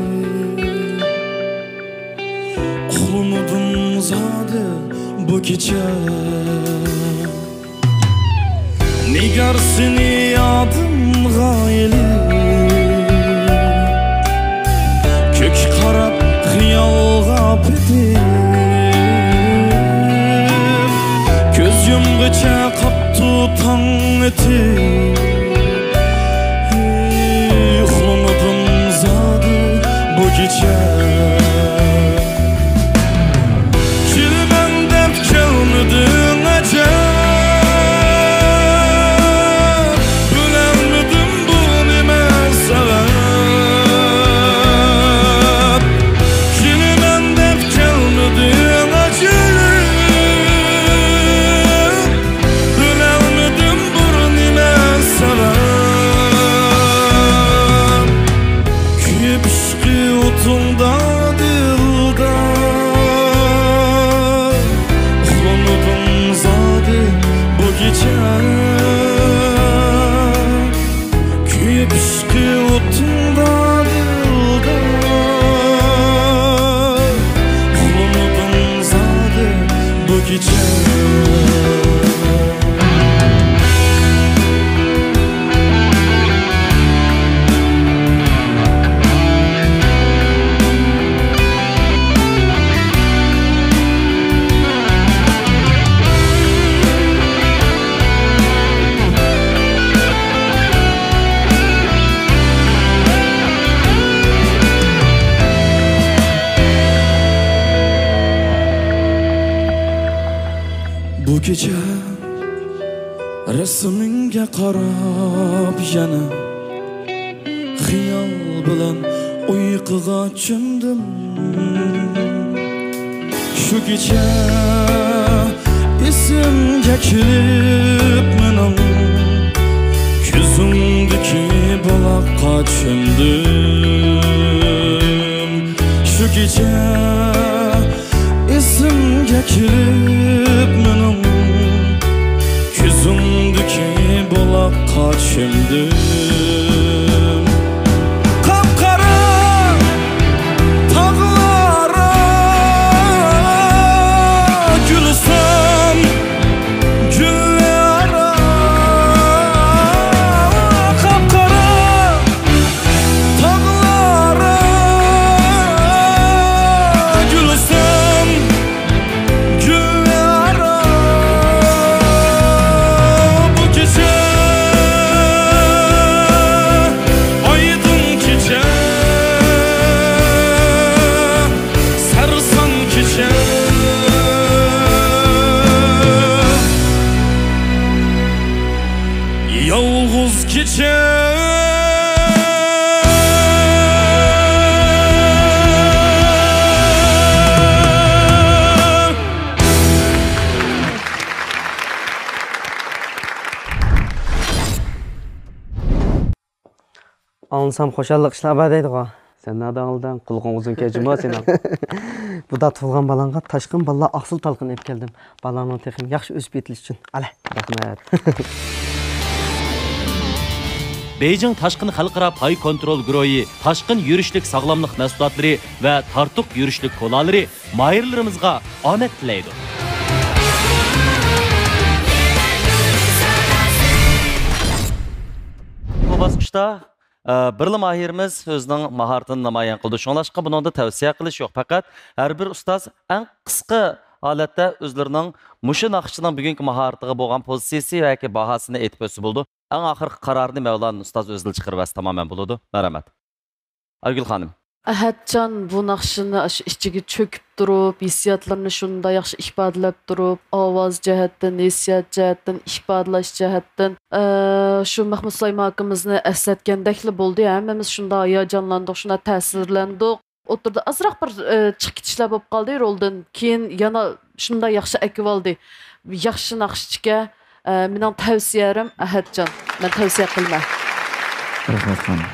ئۇخلىمىدىم زادى بۇ كېچە. نىگار سېنى يادىمغا ئېلىپ، كۆككە قاراپ خىيالغا پېتىپ، كۆز يۇمغىچە قاپتۇ تاڭ ئېتىپ. ھېي، ئۇخلىمىدىم زادى بۇ كېچە. كېلىمەن دەپ كەلمىدىڭ ئەجەب، بىلەلمىدىم بۇ نېمە سەۋەب. كېلىمەن دەپ كەلمىدىڭ ئەجەب، بىلەلمىدىم بۇ نېمە سەۋەب. كۆيۈپ ئىشقى ئوتۇڭدا دىلدار، ئۇخلىمىدىم زادى بۇ كېچە. كۆيۈپ ئىشقى ئوتۇڭدا دىلدار، ئۇخلىمىدىم زادى بۇ كېچە. بۇ كېچە رەسىمىڭگە قاراپ يەنە خىيال بىلەن ئۇيقۇغا چۆمدۈم. شۇ كېچە ئېسىمگە كېلىپ مېنىڭ كۆزۈڭدىكى بۇلاققا چۆمدۈم شۇ كېچە، ئېسىمگە كېلىپ مېنىڭ، كۆزۈڭدىكى بۇلاققا چۆمدۈم. قاپقارا تاغلارغا گۈلىسەن، گۈللەر قاپقارا، تاغلارغا گۈلىسەن، گۈللەر بۇ كېچە، ئايدىڭ كېچە، سەرسان كېچە، يالغۇز كېچە. ئاڭلىسام خۇشاللىق ئىشلار بار دەيدىغۇ. سەن نادان ئالدىڭ، قۇلىقىڭ ئۇزۇنكەن جۇما سېنىڭ. بۇدا تۇغۇلغان بالاڭغا تاشقىن بالىلار ئاقسىل تالقىنى ئېلىپ كەلدىم. بالاڭنىڭ تېخىمۇ ياخشى ئۆسۈپ يېتىلىشى ئۈچۈن. ئالە، رەھمەت. بېيجىڭ تاشقىن خەلقئارا پاي كونترول گۇرۇھى تاشقىن يۈرۈشلۈك ساغلاملىق مەھسۇلاتلىرى ۋە تارتۇق يۈرۈشلۈك كولالىرى ماھىرلىرىمىزغا ئامەت تىلەيدۇ. بۇ باسقۇچتا، ئە، بىرلا ماھىرىمىز ئۆزىنىڭ ماھارىتىنى نامايان قىلدى. شۇڭلاشقا بۇنىڭدا تەۋسىيە قىلىش يوق. پەقەت ھەر بىر ئۇستاز ئەڭ قىسقا ھالەتتە ئۆزلىرىنىڭ مۇشۇ ناخشىچىنىڭ بۈگۈنكى ماھارىتىغا بولغان پوزىتسىيىسى ياكى باھاسىنى ئېيتىپ ئۆتسە بولىدۇ. ئەڭ ئاخىرقى قارارنى مەۋلان ئۇستاز ئۆزىلا چىقىرىۋەتسە تامامەن بولىدۇ. مەرھەمەت. ئايگۈل خانىم. ئەھەتجان بۇ ناخشىنى ئاشۇ ئىچىگە چۆكۈپ تۇرۇپ، ھېسسىياتلىرىنى شۇنداق ياخشى ئىپادىلەپ تۇرۇپ، ئاۋاز جەھەتتىن، ھېسسىيات جەھەتتىن، ئىپادىلەش جەھەتتىن، ئە، شۇ مەخمۇت سۇلايمان ئاكىمىزنى ئەسلەتكەندەكلا بولدى. ھەممىمىز شۇنداق ھاياجانلاندۇق، شۇنداق تەسىرلەندۇق. ئوتتۇرىدا ئازراق بىر، ئە، چىقىپ كېتىشلەر بولۇپ قالدى رولدىن. كېيىن يەنە شۇنداق ياخشى ئەكىۋالدى. ياخشى ناخشىچىكەن. ئە، مېنىڭ تەۋسىيەم ئەھەتجان. مەن تەۋسىيە قىلىمەن. رەھمەت خانىم.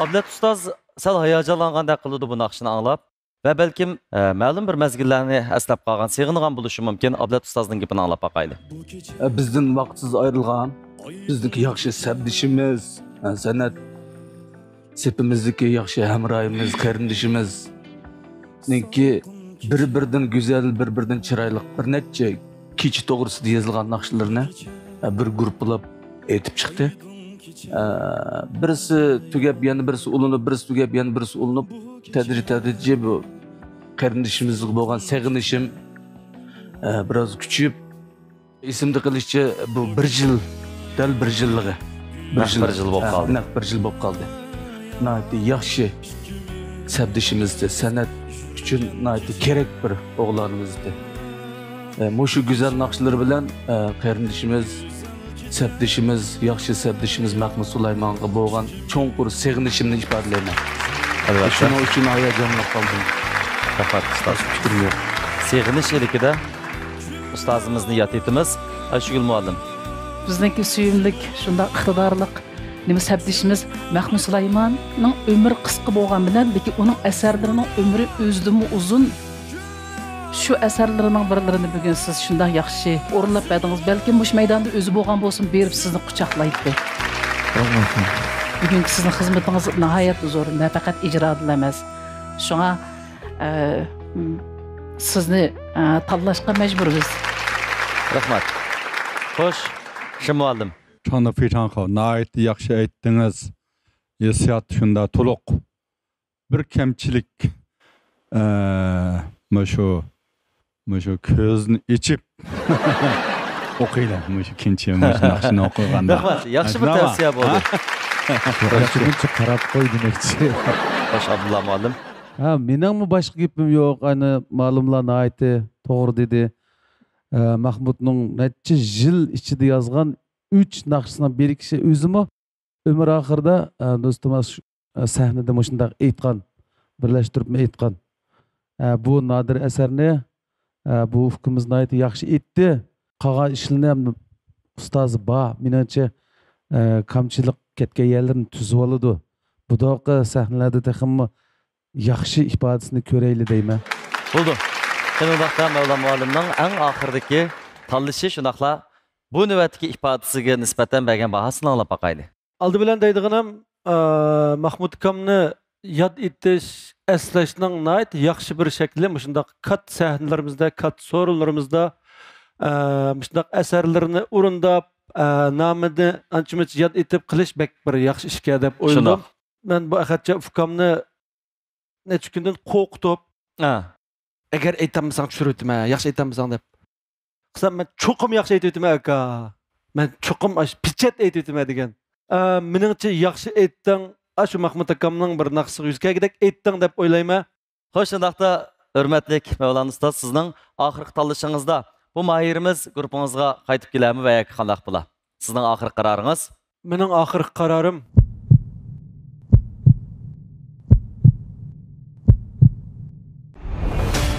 ئابلەت ئۇستاز سەل ھاياجانلانغاندەك قىلىدۇ بۇ ناخشىنى ئاڭلاپ. ۋە بەلكىم، ئە، مەلۇم بىر مەزگىللەرنى ئەسلەپ قالغان، سېغىنغان بولۇشى مۇمكىن. ئابلەت ئۇستازنىڭ گېپىنى ئاڭلاپ باقايلى. ئە، بىزدىن ۋاقىتسىز ئايرىلغان، بىزنىڭكى ياخشى سەپدىشىمىز، ئە، سەنئەت سېپىمىزدىكى ياخشى ھەمراھىمىز، قېرىندىشىمىزنىڭكى بىر-بىرىدىن گۈزەل، بىر-بىرىدىن چىرايلىق بىر نەچچە كېچە توغرىسىدا يېزىلغان ناخشىلىرىنى، ئە، بىر گۇرۇپپىلاپ ئېيتىپ چىقتى. ئە، بىرسى تۈگەپ، يەنە بىرسى ئۇلىنىپ، بىرسى تۈگەپ، يەنە بىرسى ئۇلىنىپ، تەدرىجىي، تەدرىجىي بۇ قېرىندىشىمىزغا بولغان سېغىنىشىم، ئە، بىراز كۈچىيىپ، ئېسىمدە قېلىشىچە، بۇ بىر يىل، دەل بىر يىللىقى. بىر نەق يىل. بىر يىل بولۇپ ھە، قالدى. نەق بىر يىل بولۇپ قالدى. ناھايىتى ياخشى سەپدىشىمىزدى، سەنئەت ئۈچۈن ناھايىتى كېرەك بىر ئوغلانىمىزدى. ئە، مۇشۇ گۈزەل ناخشىلىرى بىلەن، ئە، قېرىندىشىمىز، سەپدىشىمىز، ياخشى سەپدىشىمىز مەخمۇت سۇلايمانغا بولغان چوڭقۇر سېغىنىشىمنى ئىپادىلەيمەن. ئەلۋەتتە. شۇنىڭ ئۈچۈن ھاياجانلىنىپ قالدىم. رەھمەت، ئۇستاز. باشقا پىكرىم يوق. سېغىنىش ئىلكىدە ئۇستازىمىزنى ياد ئېتىمىز. ئايشىگۈل مۇئەللىم. بىزنىڭكى سۆيۈملۈك، شۇنداق ئىقتىدارلىق نېمە سەپدىشىمىز مەخمۇت سۇلايماننىڭ ئۆمرى قىسقا بولغان بىلەن، لېكىن ئۇنىڭ ئەسەرلىرىنىڭ ئۆمرى ئۆزىدىنمۇ ئۇزۇن. شۇ ئەسەرلىرىنىڭ بىرلىرىنى بۈگۈن سىز شۇنداق ياخشى ئورۇنلاپ بەردىڭىز. بەلكىم مۇشۇ مەيداندا ئۆزى بولغان بولسىمۇ، بېرىپ سىزنى قۇچاقلايتتى. رەھمەت. بۈگۈنكى سىزنىڭ خىزمىتىڭىز ناھايەتتە زور، نەپەقەت ئىجرادىلا ئەمەس. شۇڭا، ئە، م، سىزنى، ئە، تاللاشقا مەجبۇرمىز. رەھمەت. خوش، شىم مۇئەللىم. چاڭدا فىچاڭخاۋ، ناھايىتى ياخشى ئېيتتىڭىز. ھېسسىيات شۇنداق تولۇق. بىر كەمچىلىك، ئە، مۇشۇ، مۇشۇ كۆزنى ئېچىپ ئوقۇيلى، مۇشۇ كىنچى، مۇشۇ ناخشىنى ئوقۇغاندا. رەھمەت، ياخشى بىر تەۋسىيە بولدى. شۇنچە قاراپ قوي دېمەكچى. خوش، ئابدۇللا مۇئەللىم. ھە، مېنىڭمۇ باشقا گېپىم يوق. ئەنە، مۇئەللىملار ناھايىتى توغرا دېدى. ئە، مەخمۇتنىڭ نەچچە يىل ئىچىدە يازغان ئۈچ ناخشىسىنىڭ بىر ئىككىسى ئۆزىمۇ ئۆمۈر ئاخىرىدا، ئە، دوستۇم، ئە، سەھنىدە مۇشۇنداق ئېيتقان، بىرلەشتۈرۈپمۇ ئېيتقان. ئە، بۇ نادىر ئەسەرنى، ئە، بۇ ئۇكىمىز ناھايىتى ياخشى ئېيتتى. قالغان ئىشلىرىنى ھەم ئۇستازى بار. مېنىڭچە، ئە، كامچىلىق كەتكەن يەرلىرىنى تۈزۈۋالىدۇ. بۇنداق سەھنىلەردە تېخىمۇ ياخشى ئىپادىسىنى كۆرەيلى دەيمەن. بولدى. شۇنداقتا مەۋلان مۇئەللىمنىڭ ئەڭ ئاخىرىدىكى تاللىشى، شۇنداقلا بۇ نۆۋەتتىكى ئىپادىسىگە نىسبەتەن بەرگەن باھاسىنى ئاڭلاپ باقايلى. ئالدى بىلەن دەيدىغىنىم، ئە، مەھمۇت ئاكامنى ياد ئېتىش، ئەسلەشنىڭ ناھايىتى ياخشى بىر شەكلى. مۇشۇنداق كاتتا سەھنىلىرىمىزدە، كاتتا سورۇنلىرىمىزدا، ئە، مۇشۇنداق ئەسەرلىرىنى ئورۇنداپ، ئە، نامىنى ئانچە-مۇنچە ياد ئېتىپ قىلىش بەك بىر ياخشى ئىشكەن دەپ ئويلىدىم. شۇنداق. مەن بۇ ئەخەتجان ئۇكامنى نەچچە كۈندىن قورقۇتۇپ، ھە، ئەگەر ئېيتالمىساڭ چۈشۈرۈۋېتىمەن، ياخشى ئېيتالمىساڭ دەپ. قىلسام، مەن چوقۇم ياخشى ئېيتىۋېتىمەن، ئاكا. مەن چوقۇم ئاش پىچەت ئېيتىۋېتىمەن دېگەن. ئا، مېنىڭچە ياخشى ئېيتتىڭ، ئاشۇ مەھمۇت ئاكامنىڭ بىر ناخشىسىغا يۈز كەلگۈدەك ئېيتتىڭ دەپ ئويلايمەن. خوش، شۇنداقتا، ھۆرمەتلىك مەۋلان ئۇستاز، سىزنىڭ ئاخىرقى تاللىشىڭىزدا بۇ ماھىرىمىز گۇرۇپپىڭىزغا قايتىپ كېلەرمۇ ۋە ياكى قانداق بولا؟ سىزنىڭ ئاخىرقى قارارىڭىز؟ مېنىڭ ئاخىرقى قارارىم.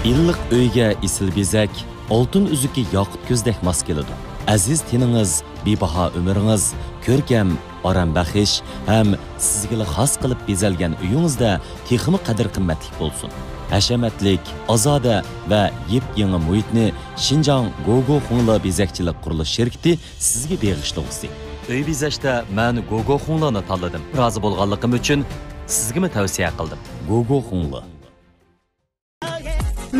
ئىللىق ئۆيگە ئېسىل بېزەك، ئالتۇن ئۈزۈكى ياقۇت كۆزدەك ماس كېلىدۇ. ئەزىز تېنىڭىز، بىباھا ئۆمرىڭىز، كۆركەم، ئارام بەخش ھەم سىزگىلا خاس قىلىپ بېزەلگەن ئۆيىڭىزدە تېخىمۇ قەدىر-قىممەتلىك بولسۇن. ھەشەمەتلىك، ئازادە ۋە يېپيېڭى مۇھىتنى شىنجاڭ گوگو خۇڭلې بېزەكچىلىك قۇرۇلۇش شىركىتى سىزگە بېغىشلىغۇسى. ئۆي بېزەشتە مەن گوگو خۇڭلېنى تاللىدىم. رازى بولغانلىقىم ئۈچۈن سىزگىمۇ تەۋسىيە قىلدىم. گوگو خۇڭلې.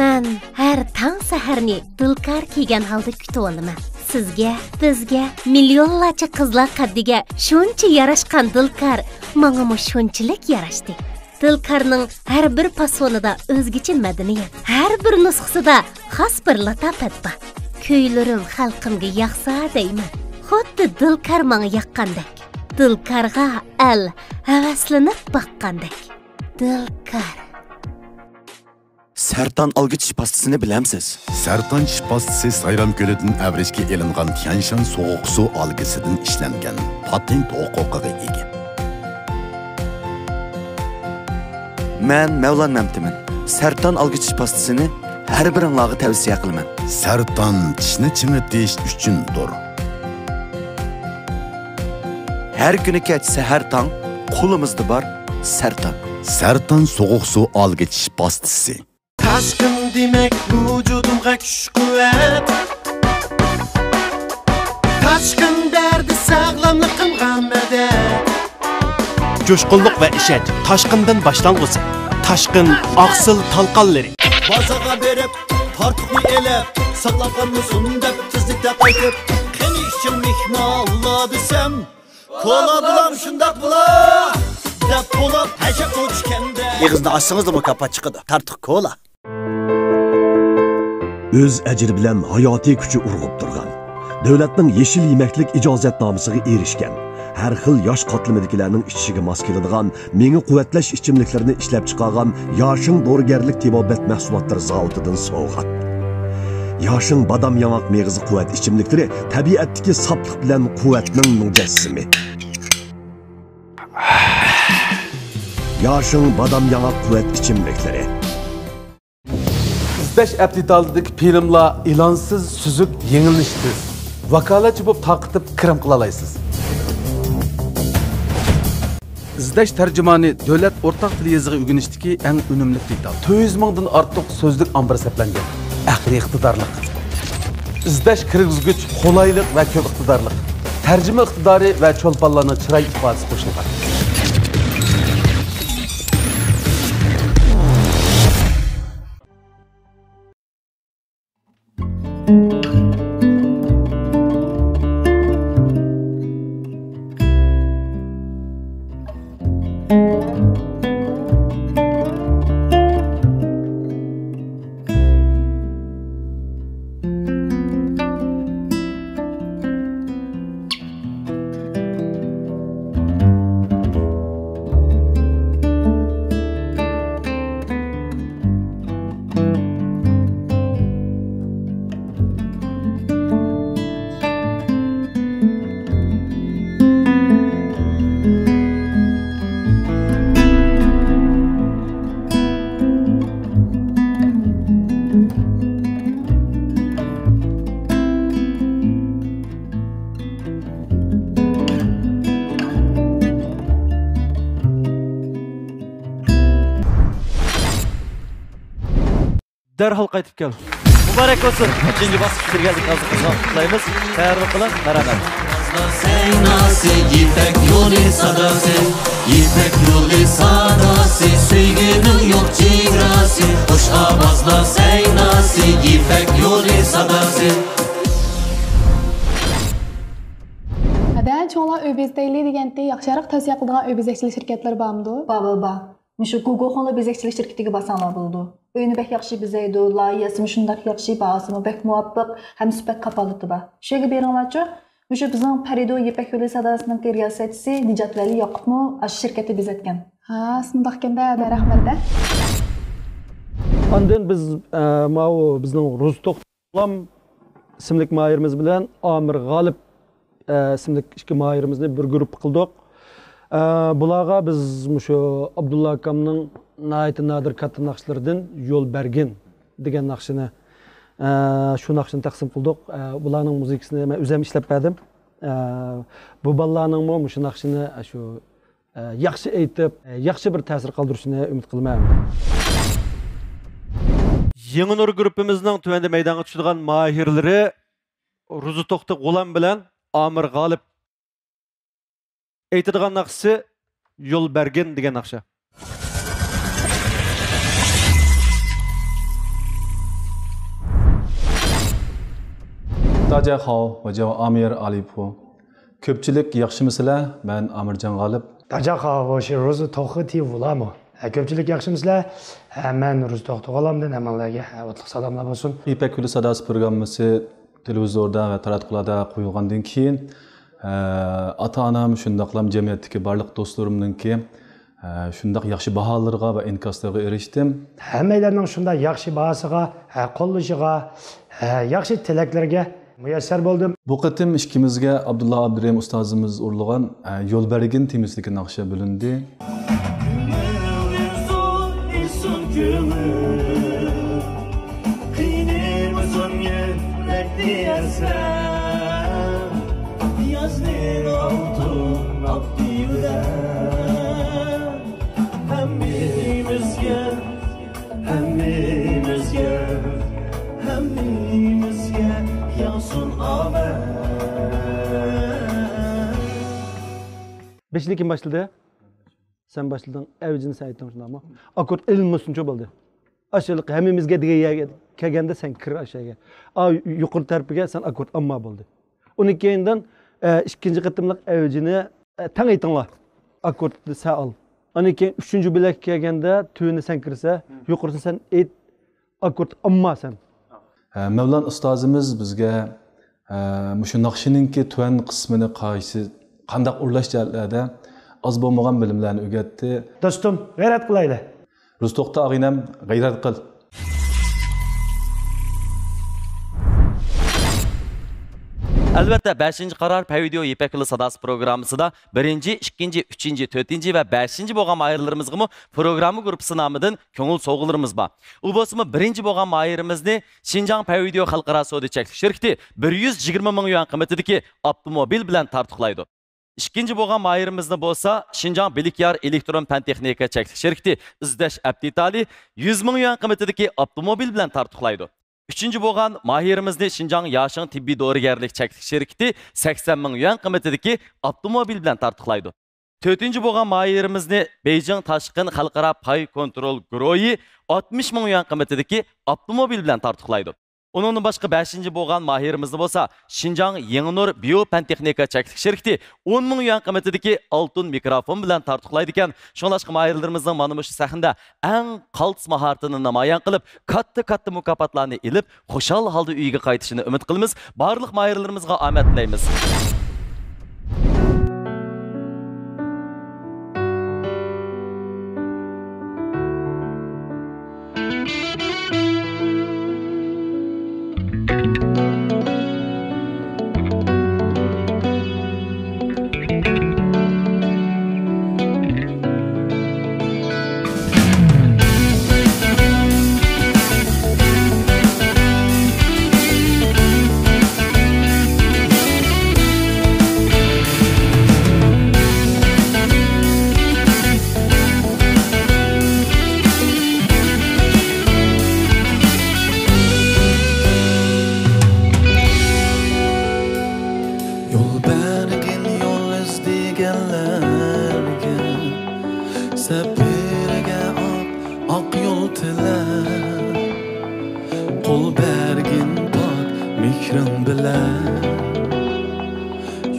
مەن ھەر تاڭ سەھەرنى دىلكار كىيگەن ھالدا كۈتۈۋالىمەن. سىزگە، بىزگە، مىليونلارچە قىزلار قەددىگە شۇنچە ياراشقان دىلكار ماڭىمۇ شۇنچىلىك ياراشتى. دىلكارنىڭ ھەر بىر پاسونىدا ئۆزگىچە مەدەنىيەت، ھەر بىر نۇسخىسىدا خاس بىر لاتاپەت بار. كۈيلىرىم خەلقىمگە ياقسا دەيمەن، خۇددى دىلكار ماڭا ياققاندەك، دىلكارغا ئەل ھەۋەسلىنىپ باققاندەك. دىلكار. سەرتان ئالگۈ چىش پاستىسىنى بىلەمسىز؟ سەرتان چىش پاستىسى سايرام كۆلىدىن ئەۋرىشكە ئېلىنغان تيەنشان سوغۇق سۇ ئالگىسىدىن ئىشلەنگەن، پاتېنت ھوقۇقىغا ئىگە. مەن مەۋلان مەمتىمىن. سەرتان ئالگۈ چىش پاستىسىنى ھەر بىرىڭلارغا تەۋسىيە قىلىمەن. سەرتان چىشنى چىڭىتىش ئۈچۈندۇر. ھەر كۈنى كەچ سەھەر تاڭ قولىمىزدا بار سەرتان. سەرتان سوغۇق سۇ ئالگۈ چىش پاستىسى. تاشقىن دېمەك ۋۇجۇدۇمغا كۈچ-قۇۋۋەت. تاشقىن بەردى ساغلاملىقىمغا مەدەت. جۇشقۇنلۇق ۋە ئىشەنچ تاشقىندىن باشلانغۇسى. تاشقىن ئاقسىل تالقانلىرى. بازارغا بېرىپ، تارتۇقنى ئېلىپ، ساقلاپ قالمىسۇن دەپ تېزلىكتە قايتىپ، قېنى ئىچىڭ مېھمانلار دېسەم، كولا بولام شۇنداق بولا دەپ بولۇپ ھەشەپ ئۇچكەندە. ئېغىزنى ئاچسىڭىزلا مۇكاپات چىقىدۇ. تارتۇق كولا. ئۆز ئەجرى بىلەن ھاياتىي كۈچى ئۇرغۇپ تۇرغان، دۆلەتنىڭ يېشىل يېمەكلىك ئىجازەتنامىسىغا ئېرىشكەن، ھەر خىل ياش قاتلىمىدىكىلەرنىڭ ئىچىشىگە ماس كېلىدىغان مېڭە قۇۋۋەتلەش ئىچىملىكلىرىنى ئىشلەپچىقارغان ياشىڭ دورىگەرلىك تېبابەت مەھسۇلاتلىرى زاۋۇتىدىن سوۋغات. ياشىڭ بادام ياڭاق مېغىزى قۇۋۋەت ئىچىملىكلىرى تەبىئەتتىكى ساپلىق بىلەن قۇۋۋەتنىڭ مۇجەسسىمى. ياشىڭ بادام ياڭاق قۇۋۋەت ئىچىملىكلىرى. ئىزدەش ئەپ دېتالىدىكى فىلىملار ئېلانسىز سۈزۈك، يېڭىلىنىشى تېز. ۋاكالەتچى بولۇپ تارقىتىپ كىرىم قىلالايسىز. ئىزدەش تەرجىمانى دۆلەت ئورتاق تىل يېزىقى ئۆگىنىشتىكى ئەڭ ئۈنۈملۈك دېتال. تۆت يۈز مىڭدىن ئارتۇق سۆزلۈك ئامبىرى سەپلەنگەن. ئەقلىي ئىقتىدارلىق. ئىزدەش كىرگۈزگۈچ قولايلىق ۋە كۆپ ئىقتىدارلىق. تەرجىمە ئىقتىدارى ۋە چولپانلارنىڭ چىراي ئىپادىسى قوشۇلغان. دەرھال قايتىپ كەل. مۇبارەك بولسۇن. ئۈچىنچى باسقۇچقا كىرگەنلىكىڭىزنى قىزغىن قۇتلۇقلايمىز. تەييارلىق قىلىڭ، مەرھەمەت. سەيناسى يىپەك يولى ساداسى، يىپەك يولى ساداسى، سۆيگۈنىڭ يوق چېگراسى، خوش ئاۋازلار سەيناسى، يىپەك يولى ساداسى. ھەدە، چوڭلار ئۆي بېزىتەيلى دېگەنتى، ياخشىراق تەۋسىيە قىلىدىغان ئۆي بېزەكچىلىك شىركەتلىرى بارمىدۇ؟ بار، بار، بار. مۇشۇ گوگو خۇڭلې بېزەكچىلىك شىركىتىگە بارساڭلار بولىدۇ. ئۆينى بەك ياخشى بېزەيدۇ، لايىھەسىمۇ شۇنداق ياخشى، باھاسىمۇ بەك مۇۋاپىق، ھەم سۈپەت كاپالىتى بار. شۇ يەرگە بېرىڭلارچۇ. مۇشۇ بىزنىڭ پەرىدۇ يىپەك يولى ساداسىنىڭكى رىياسەتچىسى نىجات ۋەلى ياقۇپمۇ ئاشۇ شىركەتتە بېزەتكەن. ھا، شۇنداقكەن-دە، رەھمەت-دە. ئاندىن بىز، ئە، ماۋۇ بىزنىڭ رۇزتوق غۇلام ئىسىملىك ماھىرىمىز بىلەن ئامىر غالىپ، ئە، ئىسىملىك ئىككى ماھىرىمىزنى بىر گۇرۇپپا قىلدۇق. ئە، بۇلارغا بىز مۇشۇ ئابدۇللا ئاكامنىڭ ناھايىتى نادىر كاتتا ناخشىلىرىدىن يول بەرگىن دېگەن ناخشىنى، ئە، شۇ ناخشىنى تەقسىم قىلدۇق. ئە، بۇلارنىڭ مۇزىكىسىنى مەن ئۆزۈم ئىشلەپ بەردىم. ئە، بۇ بالىلارنىڭمۇ مۇشۇ ناخشىنى، ئە، شۇ ئە، ياخشى ئېيتىپ، ئە، ياخشى بىر تەسىر قالدۇرۇشىنى ئۈمىد قىلىمەن. يېڭى نۇر گۇرۇپپىمىزنىڭ تۆۋەندە مەيدانغا چۈشىدىغان ماھىرلىرى رۇزى توختى غۇلام بىلەن ئامىر غالىپ. ئېيتىدىغان ناخشىسى يول بەرگىن دېگەن ناخشا. 大家好，我叫阿米尔阿里普。 كۆپچىلىك ياخشىمۇسىلەر؟ مەن ئامىرجان غالىپ. 大家好，我是 روزى توختى غۇلامى. ھە، كۆپچىلىك ياخشىمۇسىلەر؟ ھە، مەن روزى توختى غۇلامدىن ھەممىڭلارگە، ھە، ئوتلۇق سالاملار بولسۇن. يىپەك يولى ساداسى پروگراممىسى تېلېۋىزوردا ۋە تاراتقۇلاردا قويۇلغاندىن كېيىن، ئە، ئاتا-ئانام، شۇنداقلا جەمئىيەتتىكى بارلىق دوستلىرىمنىڭكى، ئە، شۇنداق ياخشى باھالىرىغا ۋە ئىنكاسلىرىغا ئېرىشتىم. ھەممەيلەننىڭ شۇنداق ياخشى باھاسىغا، ھە، قوللىشىغا، ھە، ياخشى تىلەكلىرىگە مۇيەسسەر بولدۇم. بۇ قېتىم ئىككىمىزگە ئابدۇللا ئابدۇرېھىم ئۇستازىمىز ئۇرلىغان، ئە، يول بەرگىن تېمىسىدىكى ناخشا بۆلۈندى. كۆڭۈل ئېسىل كۆڭۈل، قىينىمىسۇن يۈرەكنى ئەسلەپ، يازنىڭ ئالتۇن ئاپتىيىدە ھەممىمىزگە، ھەممىمىزگە، ھەممىمىزگە ياغسۇن ئاۋات. بېشىنى كىم باشلىدى؟ سەن باشلىدىڭ، ئەۋجىنى سەن ئېيتتىڭ، شۇنداقمۇ؟ ئاككورد ئېلىنمىسۇنچۇ بولدى. ئاشۇ ھېلىقى ھەممىمىزگە دېگەن يەرگە كەلگەندە سەن كىر ئاشۇ يەرگە. ئا، يۇقىرى تەرىپىگە سەن ئاككورد ئامما بولدى. ئۇنىڭ كېيىندىن، ئە، ئىككىنچى قېتىملىق ئەۋجىنى، ئە، تەڭ ئېيتىڭلار. ئاككوردنى سەن ئال. ئاندىن كېيىن ئۈچىنچى بۆلەككە كەلگەندە تۆۋىنى سەن كىرسە، يۇقىرىسىنى سەن ئېيت، ئاككورد ئامما سەن. ھە، مەۋلان ئۇستازىمىز بىزگە، ھە، مۇشۇ ناخشىنىڭكى تۆۋەن قىسمىنى قايسى، قانداق ئۇرۇلۇش جەھەتلەردە ئاز بولمىغان بىلىملەرنى ئۆگەتتى. دوستۇم، غەيرەت قىلايلى. روزى توختى ئاغىنەم، غەيرەت قىل. ئەلۋەتتە، بەشىنچى قارار پەيۋىديو يىپەك يولى ساداسى پروگراممىسىدا بىرىنچى، ئىككىنچى، ئۈچىنچى، تۆتىنچى ۋە بەشىنچى بولغان ماھىرلىرىمىزغىمۇ پروگرامما گۇرۇپپىسى نامىدىن كۆڭۈل سوۋغىلىرىمىز بار. ئۇ بولسىمۇ بىرىنچى بولغان ماھىرىمىزنى شىنجاڭ پەيۋىديو خەلقئارا سودا چەكلىك شىركىتى بىر يۈز يىگىرمە مىڭ يۈەن قىممىتىدىكى ئاپتوموبىل بىلەن تارتۇقلايدۇ. ئىككىنچى بولغان ماھىرىمىزنى بولسا شىنجاڭ بىلىكيار ئېلېكترون پەن تېخنىكا چەكلىك شىركىتى ئىزدەش ئەپتىتالى يۈز مىڭ يۈەن قىممىتىدىكى ئاپتوموبىل بىلەن تارتۇقلايدۇ. ئۈچىنچى بولغان ماھىرىمىزنى شىنجاڭ ياشىڭ تېببىي دورىگەرلىك چەكلىك شىركىتى سەكسەن مىڭ يۈەن قىممىتىدىكى ئاپتوموبىل بىلەن تارتۇقلايدۇ. تۆتىنچى بولغان ماھىرىمىزنى بېيجىڭ تاشقىن خەلقئارا پاي كونترول گۇرۇھى ئاتمىش مىڭ يۈەن قىممىتىدىكى ئاپتوموبىل بىلەن تارتۇقلايدۇ. ئۇنىڭدىن باشقا بەشىنچى بولغان ماھىرىمىزنى بولسا شىنجاڭ يېڭى نۇر بىيو پەن تېخنىكا چەكلىك شىركىتى ئون مىڭ يۈەن قىممىتىدىكى ئالتۇن مىكروفون بىلەن تارتۇقلايدىكەن. شۇڭلاشقا ماھىرلىرىمىزنىڭ مانا مۇشۇ سەھنىدە ئەڭ قالتىس ماھارىتىنى نامايان قىلىپ، كاتتا-كاتتا مۇكاپاتلارنى ئېلىپ، خۇشال ھالدا ئۆيىگە قايتىشىنى ئۈمىد قىلىمىز. بارلىق ماھىرلىرىمىزغا ئامەت تىلەيمىز. ئاق يول تىلەپ، قول بەرگىن پاك مېھرىڭ بىلەن.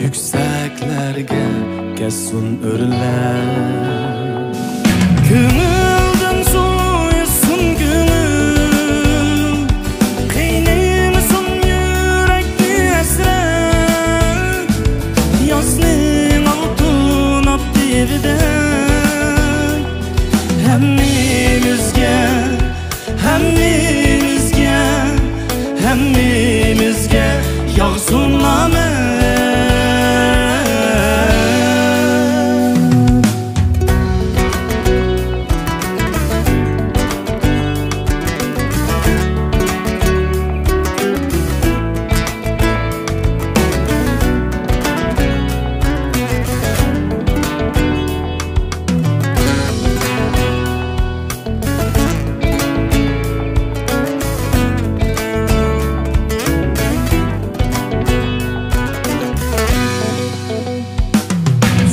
يۈكسەكلەرگە كەتسۇن ئۆرلەپ. كۆڭۈلدىن سۇيسۇن كۆڭۈل، قىينىمىسۇن يۈرەكنى ھەسرەت. يازنىڭ ئالتۇن ئاپتېپىدەك ھەممىمىزگە، ھەممىمىزگە، ھەممىمىزگە ياغسۇن ئامەت.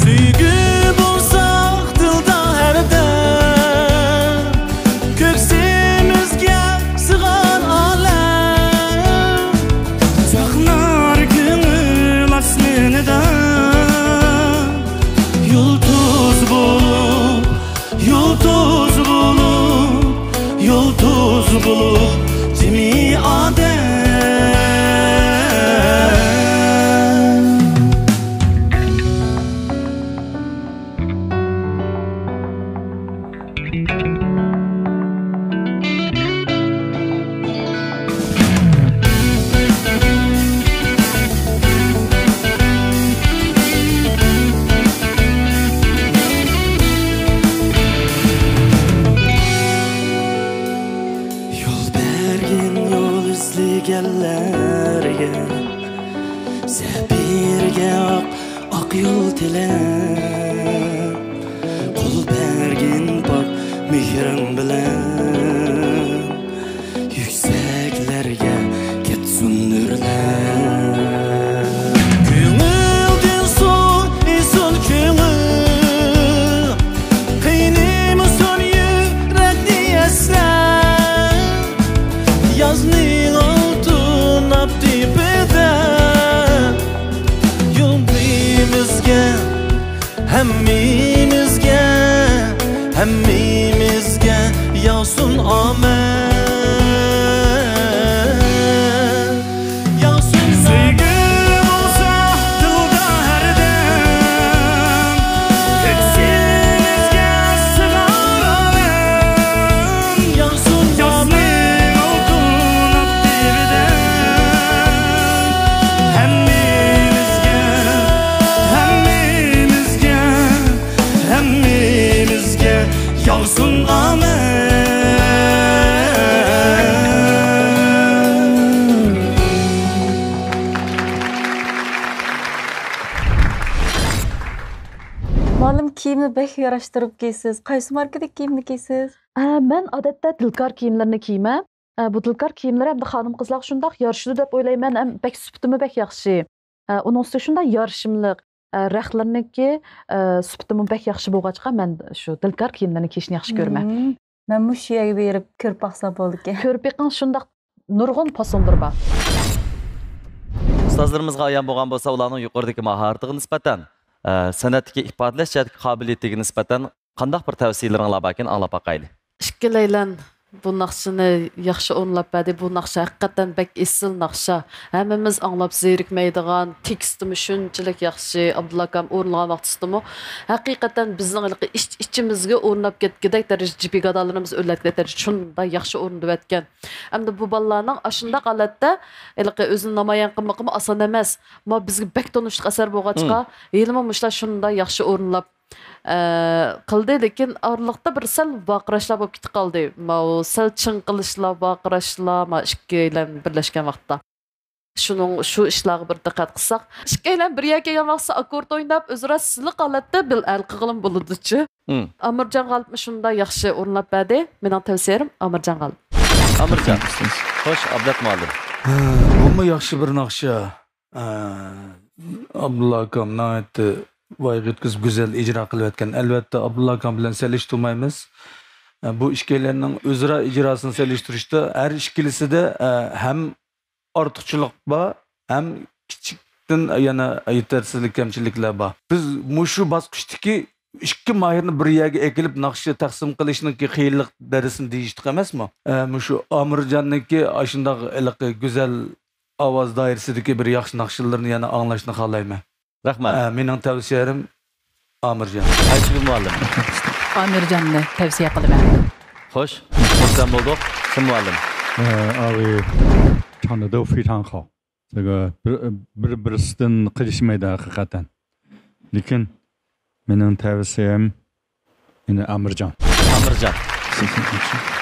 سۆيگۈ بولساق دىلدا ھەردەم، كۆكسىمىزگە سىغار ئالەم. چاقنار كۆڭۈل ئاسمىنىدا، يۇلتۇز بولۇپ، يۇلتۇز بولۇپ، يۇلتۇز بولۇپ جىمى ئادەم. يول بەرگىن يول ئىزلىگەنلەرگە، سەپىرگە ئاق، ئاق يول تىلەپ. قول بەرگىن پاك مېھرىڭ بىلەن، يۈكسەكلەرگە كەتسۇن ئۆرلەپ. كۆڭۈلدىن سۇيسۇن كۆڭۈل، قىينىمىسۇن يۈرەكنى ھەسرەت. يازنىڭ ئالتۇن ئاپتېپىدە يولىمىزگە، ھەممىمىزگە، ھەممىمىزگە ياغسۇن ئامەت. ياغسۇن سۆيگۈ بولسا دىلدا ھەردەم، كۆكسىمىزگە سىغار ئالەم. ياغسۇن يازنىڭ ئالتۇن ئاپتېپىدە ھەممىمىزگە، ھەممىمىزگە، ھەممىمىزگە ياغسۇن ئامەت. مۇئەللىم، كىيىمنى بەك ياراشتۇرۇپ كىيىسىز. قايسى ماركىدىكى كىيىمنى كىيىسىز؟ ئە، مەن ئادەتتە دىلكار كىيىملىرىنى كىيىمەن. ئە، بۇ دىلكار كىيىملىرى ھەمدە خانىم-قىزلارغا شۇنداق يارىشىدۇ دەپ ئويلايمەن، ھەم بەك سۈپىتىمۇ بەك ياخشى. ئە، ئۇنىڭ ئۈستىگە شۇنداق يارىشىملىق، ئە، رەختلىرىنىڭكى، ئە، سۈپىتىمۇ بەك ياخشى بولغاچقا، مەن شۇ دىلكار كىيىملىرىنى كىيىشنى ياخشى كۆرىمەن. مم. مەن مۇشۇ يەرگە بېرىپ كۆرۈپ باقسام بولىدىكەن. كۆرۈپ بېقىڭ، شۇنداق نۇرغۇن پاسونلىرى بار. ئۇستازلىرىمىزغا ئايان بولغان بولسا، ئۇلارنىڭ يۇقىرىدىكى ماھارىتىگە نىسبەتەن، ئە، سەنئەتتىكى ئىپادىلەش جەھەتتىكى قابىلىيىتىگە نىسبەتەن قانداق بىر تەۋسىيەلىرىڭلار باركىن، ئاڭلاپ باقايلى. ئىككىلەيلەن بۇ ناخشىنى ياخشى ئورۇنلاپ بەردى. بۇ ناخشا ھەقىقەتەن بەك ئېسىل ناخشا. ھەممىمىز ئاڭلاپ زېرىكمەيدىغان، تېكىستىمۇ شۇنچىلىك ياخشى. ئابدۇللا ئاكام ئورۇنلىغان ۋاقتىدىمۇ ھەقىقەتەن بىزنىڭ ھېلىقى ئىچ-ئىچىمىزگە ئورۇنلاپ كەتكۈدەك دەرىجىدە، جىگەدانلىرىمىز ئۆرلەتكۈدەك دەرىجىدە شۇنداق ياخشى ئورۇندىۋەتكەن. ئەمدى بۇ بالىلارنىڭ ئاشۇنداق ھالەتتە ھېلىقى ئۆزىنى نامايان قىلمىقىمۇ ئاسان ئەمەس. ما بىزگە بەك تونۇشلۇق ئەسەر بولغاچقا، مم، ھېلىمۇ مۇشۇلار شۇنداق ياخشى ئورۇنلاپ ئە، قىلدى، لېكىن ئارىلىقتا بىر سەل ۋارقىراشلار بولۇپ كېتىپ قالدى. ماۋۇ سەل چىڭقىلىشلار، ۋارقىراشلار، ما ئىككىيلەن بىرلەشكەن ۋاقىتتا. شۇنىڭ، شۇ ئىشلارغا بىر دىققەت قىلساق. ئىككىيلەن بىر يەرگە كەلگەن ۋاقتىدا ئاككورد ئويناپ، ئۆزئارا سىلىق ھالەتتە بىر ئەل قىلغىلىمۇ بولىدۇچۇ. مم. ئامىرجان غالىپمۇ شۇنداق ياخشى ئورۇنلاپ بەردى. مېنىڭ تەۋسىيەم ئامىرجان غالىپ. ئامىرجان. خوش، ئابلەت مۇئەللىم. ھە، بۇمۇ ياخشى بىر ناخشا. ئە، ئابدۇللا ئاكام ناھايىتى ۋايىغا يەتكۈزۈپ گۈزەل ئىجرا قىلىۋەتكەن. ئەلۋەتتە، ئابدۇللا ئاكام بىلەن سېلىشتۇرمايمىز. ئە، بۇ ئىككىيلەننىڭ ئۆزئارا ئىجراسىنى سېلىشتۇرۇشتا ھەر ئىككىلىسىدە، ئە، ھەم ئارتۇقچىلىق بار، ھەم كىچىكتىن يەنە يېتەرسىزلىك، كەمچىلىكلەر بار. بىز مۇشۇ باسقۇچتىكى ئىككى ماھىرنى بىر يەرگە ئەكېلىپ ناخشا تەقسىم قىلىشنىڭكى قىيىنلىق دەرىجىسىنى دېيىشتۇق ئەمەسمۇ؟ ئە، مۇشۇ ئامىرجاننىڭكى ئاشۇنداق ھېلىقى گۈزەل ئاۋاز دائىرىسىدىكى بىر ياخشى ناخشىلىرىنى يەنە ئاڭلاشنى خالايمەن. رەھمەت. ئە، مېنىڭ تەۋسىيەم ئامىرجان. ئايشىگۈل مۇئەللىم. ئامىرجاننى تەۋسىيە قىلىمەن. خوش، خۇرسەن بولدۇق. سىن مۇئەللىم. 呃，二位唱的都非常好，这个 بىر، بىر-بىرسىدىن قېلىشمايدۇ ھەقىقەتەن. لېكىن مېنىڭ تەۋسىيەم يەنە ئامىرجان. ئامىرجان.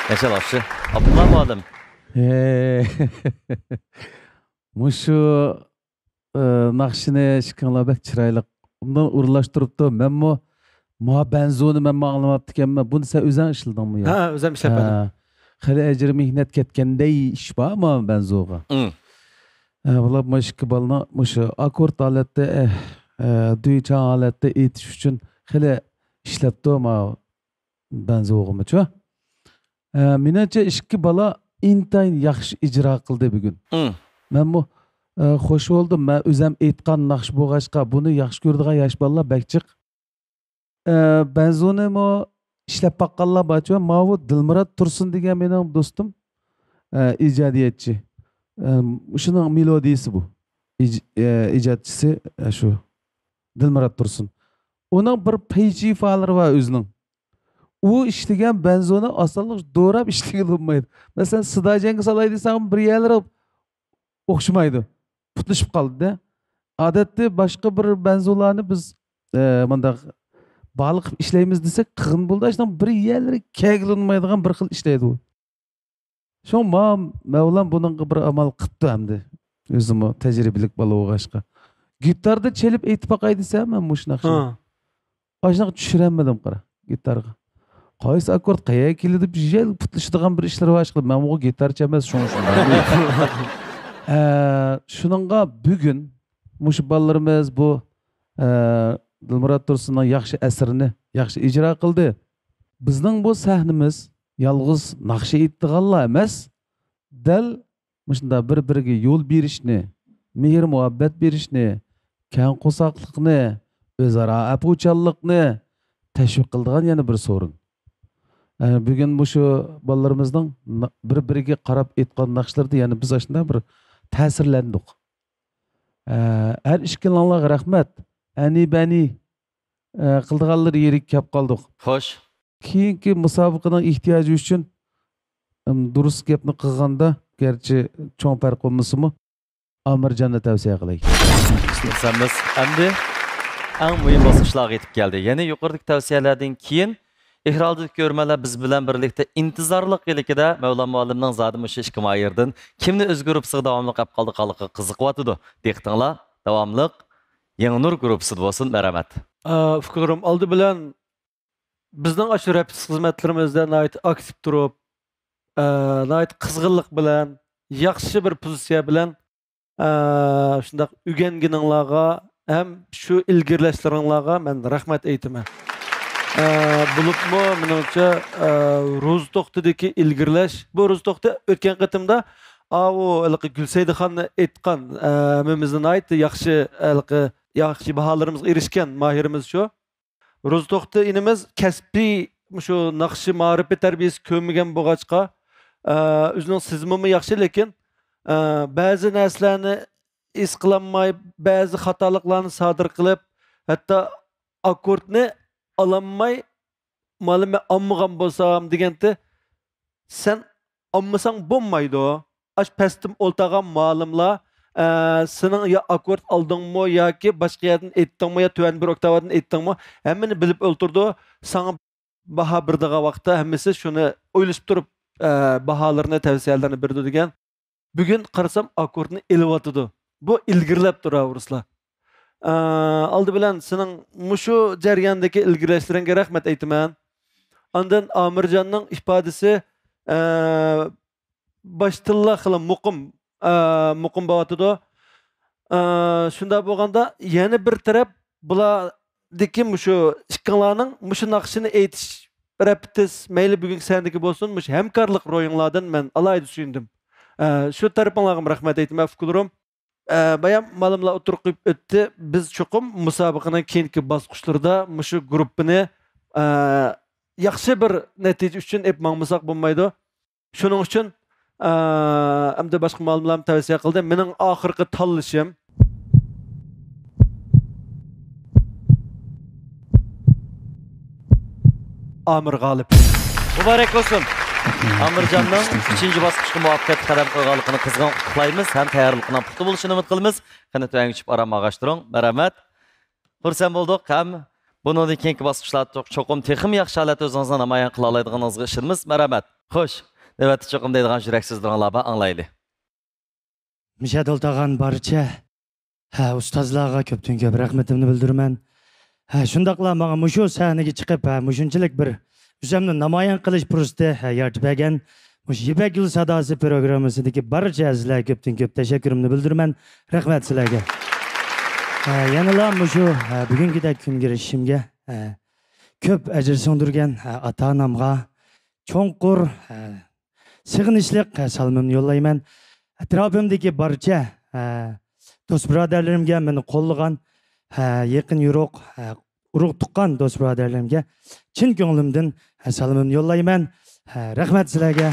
ياشا باخشى. ئابدۇللا مۇئەللىم. ئە، مۇشۇ ئى، ناخشىنى ئىككىڭلار بەك چىرايلىق ئۇنداق ئورۇنلاشتۇرۇپتۇ. مەنمۇ ما بەنزۇنى مەنمۇ ئاڭلىماپتىكەنمەن. بۇنى سەن ئۆزۈڭ ئىشلىدىڭمۇ يا؟ ھە، ئۆزۈم ئىشلەپ بەردىم. ھە. خېلى ئەجرى مېھنەت كەتكەندەي ئىش بار ما بەنزۇغا. ئىم. ھە، بۇلار ما ئىككى بالىنى مۇشۇ ئاككورد ھالەتتە، ئە، ئە، دۈيچاڭ ھالەتتە ئېيتىش ئۈچۈن خېلى ئىشلەپتۇ ما بەنزۇغىمۇچۇ. ئە، مېنىڭچە ئىككى بالا ئىنتايىن ياخشى ئىجرا قىلدى بۈگۈن. ئىم. مەنمۇ، ئە، خوش بولدۇم. مەن ئۆزەم ئېيتقان ناخشا بولغاچقا، بۇنى ياخشى كۆرىدىغان ياش بالىلار بەك جىق. ئە، بەنزۇنىمۇ ئىشلەپ باققانلار بارچۇ. ماۋۇ دىلمۇرات تۇرسۇن دېگەن مېنىڭ دوستۇم، ئە، ئىجادىيەتچى. ئە، شۇنىڭ مېلودىيىسى بۇ. ئىج-، ئە، ئىجادچىسى، ئە، شۇ. دىلمۇرات تۇرسۇن. ئۇنىڭ بىر پەيجىفالىرى بار ئۆزىنىڭ. ئۇ ئىشلىگەن بەنزۇنى ئاسانلىقچە دوراپ ئىشلىگىلى بولمايدۇ. مەسىلەن، سىداجەڭگە سالاي دېسەڭ، بىر يەرلىرى ئوخشىمايدۇ. پۇتلىشىپ قالىدۇ. ئادەتتە باشقا بىر بەنزۇلارنى بىز، ئە، مۇنداق باغلىق قىلىپ ئىشلەيمىز دېسەك، قىغىن بولىدۇ. شۇنىڭ بىر يەرلىرى كەلگىلى بولمايدىغان بىر خىل ئىشلەيدۇ ئۇ. شۇڭا ما-، مەۋلان بۇنىڭغا بىر ئامال قىپتۇ ئەمدى. ئۆزىمۇ تەجرىبىلىك بالا بولغاچقا. گىتاردا چېلىپ ئېيتىپ باقاي دېسە، مەن مۇشۇ ناخشىنى ھا. ئاشۇنداق چۈشۈرەلمىدىم، قارا، گىتارغا. قايسى ئاككورد قەيەرگە كېلىدۇ، بىر يەر پۇتلىشىدىغان بىر ئىشلىرى بار ئىشقىلىپ، مەنمۇ گىتار چالماس، شۇڭا شۇنداق. ئە، شۇنىڭغا بۈگۈن مۇشۇ بالىلىرىمىز بۇ، ئە، دىلمۇرات تۇرسۇننىڭ ياخشى ئەسىرىنى ياخشى ئىجرا قىلدى. بىزنىڭ بۇ سەھنىمىز يالغۇز ناخشا ئېيتىدىغانلار ئەمەس، دەل مۇشۇنداق بىر-بىرىگە يول بېرىشنى، مېھىر-مۇھەببەت بېرىشنى، كەڭ قورساقلىقنى، ئۆزئارا ئەپۇچانلىقنى تەشۋىق قىلىدىغان يەنە بىر سورۇن. ئە، بۈگۈن مۇشۇ بالىلىرىمىزنىڭ نا-، بىر-بىرىگە قاراپ ئېيتقان ناخشىلىرىدا يەنە بىز ئاشۇنداق بىر تەسىرلەندۇق. ئە، ھەر ئىككىلىڭلارغا رەھمەت. ئەنى-بەنى، ئە، قىلىدىغانلىرى يېرىگە كەپ قالدۇق. خوش. كېيىنكى مۇسابىقىنىڭ ئېھتىياجى ئۈچۈن، ئىم، دۇرۇس گەپنى قىلغاندا، گەرچە چوڭ پەرق بولمىسىمۇ، ئامىرجاننى تەۋسىيە قىلاي. سەنمىز ئەمدى ئەڭ مۇھىم باسقۇچلارغا يېتىپ كەلدى. يەنى يۇقىرىدىكى تەۋسىيەلەردىن كېيىن ئېكران ئالدىدىكى كۆرۈرمەنلەر بىز بىلەن بىرلىكتە ئىنتىزارلىق ھېلىكىدە مەۋلان مۇئەللىمنىڭ زادى مۇشۇ ئىككى ماھىردىن كىمنى ئۆز گۇرۇپپىسىغا داۋاملىق ئەپ قالىدىغانلىقىغا قىزىقىۋاتىدۇ. دىققىتىڭلار داۋاملىق يېڭى نۇر گۇرۇپپىسىدا بولسۇن. مەرھەمەت. ئە، ئۇكىلىرىم، ئالدى بىلەن بىزنىڭ ئاشۇ رەپىس خىزمەتلىرىمىزدە ناھايىتى ئاكتىپ تۇرۇپ، ئە، ناھايىتى قىزغىنلىق بىلەن، ياخشى بىر پوزىتسىيە بىلەن، ئە، شۇنداق ئۆگەنگىنىڭلارغا ھەم شۇ ئىلگىرىلەشلىرىڭلارغا مەن رەھمەت ئېيتىمەن. ئە، بولۇپمۇ مېنىڭچە، ئە، روزا توختىدىكى ئىلگىرىلەش، بۇ روزا توختى ئۆتكەن قېتىمدا، ئاۋۇ ھېلىقى گۈلسەيدىخاننى ئېيتقان، ئە، ھەممىمىزنى ناھايىتى ياخشى، ھېلىقى ياخشى باھالىرىمىزغا ئېرىشكەن ماھىرىمىز شۇ. روزا توختى ئىنىمىز كەسپىي مۇشۇ ناخشا مائارىپى تەربىيەسى كۆرمىگەن بولغاچقا، ئە، ئۆزىنىڭ سېزىمىمۇ ياخشى، لېكىن، ئە، بەزى نەرسىلەرنى ھېس قىلالماي، بەزى خاتالىقلارنى سادىر قىلىپ، ھەتتا ئاككوردنى ئالالماي، مانا مەن ئالمىغان بولسام دېگەنتى، سەن ئالمىساڭ بولمايدۇ. ئاش پەستە ئولتۇرغان مۇئەللىملار، ئە، سېنىڭ يا ئاككورد ئالدىڭمۇ ياكى باشقا يەردىن ئېيتتىڭمۇ يا تۆۋەن بىر ئوكتاۋادىن ئېيتتىڭمۇ، ھەممىنى بىلىپ ئولتۇرىدۇ. ساڭا باھا بېرىدىغان ۋاقىتتا ھەممىسى شۇنى ئويلىشىپ تۇرۇپ، ئە، باھالىرىنى، تەۋسىيەلەرنى بېرىدۇ دېگەن. بۈگۈن قارىسام، ئاككوردنى ئېلىۋاتىدۇ. بۇ ئىلگىرىلەپتۇ، راۋۇرۇسلار. ئە، ئالدى بىلەن سېنىڭ مۇشۇ جەرياندىكى ئىلگىرىلەشلىرىڭگە رەھمەت ئېيتىمەن. ئاندىن ئامىرجاننىڭ ئىپادىسى، ئە، باشتىنلا خېلى مۇقىم، ئە، مۇقىم بولۇۋاتىدۇ. ئە، شۇنداق بولغاندا يەنە بىر تەرەپ بۇلاردىكى مۇشۇ ئىككىڭلارنىڭ مۇشۇ ناخشىنى ئېيتىش رەپىتىس، مەيلى بۈگۈنكى سەھنىدىكى بولسۇن، مۇشۇ ھەمكارلىق روھىڭلاردىن مەن ئالاھىدە سۈيۈندۈم. ئە، شۇ تەرىپىڭلارغىمۇ رەھمەت ئېيتىمەن، ئۇكىلىرىم. ئە، بايام مۇئەللىملەر ئوتتۇرىغا قويۇپ ئۆتتى. بىز چوقۇم مۇسابىقىنىڭ كېيىنكى باسقۇچلىرىدا مۇشۇ گۇرۇپپىنى، ئە، ياخشى بىر نەتىجە ئۈچۈن ئېلىپ ماڭمىساق بولمايدۇ. شۇنىڭ ئۈچۈن، ئە، ئەمدى باشقا مۇئەللىملەرمۇ تەۋسىيە قىلدى. مېنىڭ ئاخىرقى تاللىشىم ئامىر غالىپ. مۇبارەك بولسۇن. ئامىرجاننىڭ ئۈچىنچى باسقۇچقا مۇۋەپپەقىيەتلىك قەدەم قويغانلىقىنى قىزغىن قۇتلۇقلايمىز ھەم تەييارلىقىنىڭ پۇختا بولۇشىنى ئۈمىد قىلىمىز. قېنى، تۆۋەنگە چۈشۈپ ئارام ئالغاچتۇرۇڭ. مەرھەمەت. خۇرسەن بولدۇق ھەم بۇنىڭدىن كېيىنكى باسقۇچلاردا چوقۇم تېخىمۇ ياخشى ھالەتتە ئۆزىڭىزنى نامايان قىلالايدىغىنىڭىزغا ئىشىنىمىز. مەرھەمەت. خوش، نۆۋەتتە چوقۇم دەيدىغان يۈرەك سۆزلىرىڭلار بار، ئاڭلايلى. مۇشۇ يەردە ئولتۇرغان بارچە، ھە، ئۇستازلارغا كۆپتىن كۆپ رەھمىتىمنى بىلدۈرىمەن. ھە، شۇنداقلا ماڭا مۇشۇ سەھنىگە چىقىپ، ھە، مۇشۇنچىلىك بىر ئۆزۈمنى نامايان قىلىش پۇرسىتى، ھە، يارىتىپ بەرگەن مۇشۇ يىپەك يولى ساداسى پروگراممىسىدىكى بارچە ئەزىزلەرگە كۆپتىن كۆپ تەشەككۈرۈمنى بىلدۈرىمەن. رەھمەت سىلەرگە. ھە، يەنىلا مۇشۇ، ھە، بۈگۈنكىدەك كۈنگە ئېرىشىشىمگە، ھە، كۆپ ئەجىر سىڭدۈرگەن، ھە، ئاتا-ئانامغا چوڭقۇر، ھە، سېغىنىشلىق، ھە، سالىمىمنى يوللايمەن. ئەتراپىمدىكى بارچە، ھە، دوست-بۇرادەرلىرىمگە، مېنى قوللىغان، ھە، يېقىن-يورۇق، ھە، ئۇرۇق-تۇغقان دوست-بۇرادەرلىرىمگە چىن كۆڭلۈمدىن، ھە، سالىمىمنى يوللايمەن. ھە، رەھمەت سىلەرگە.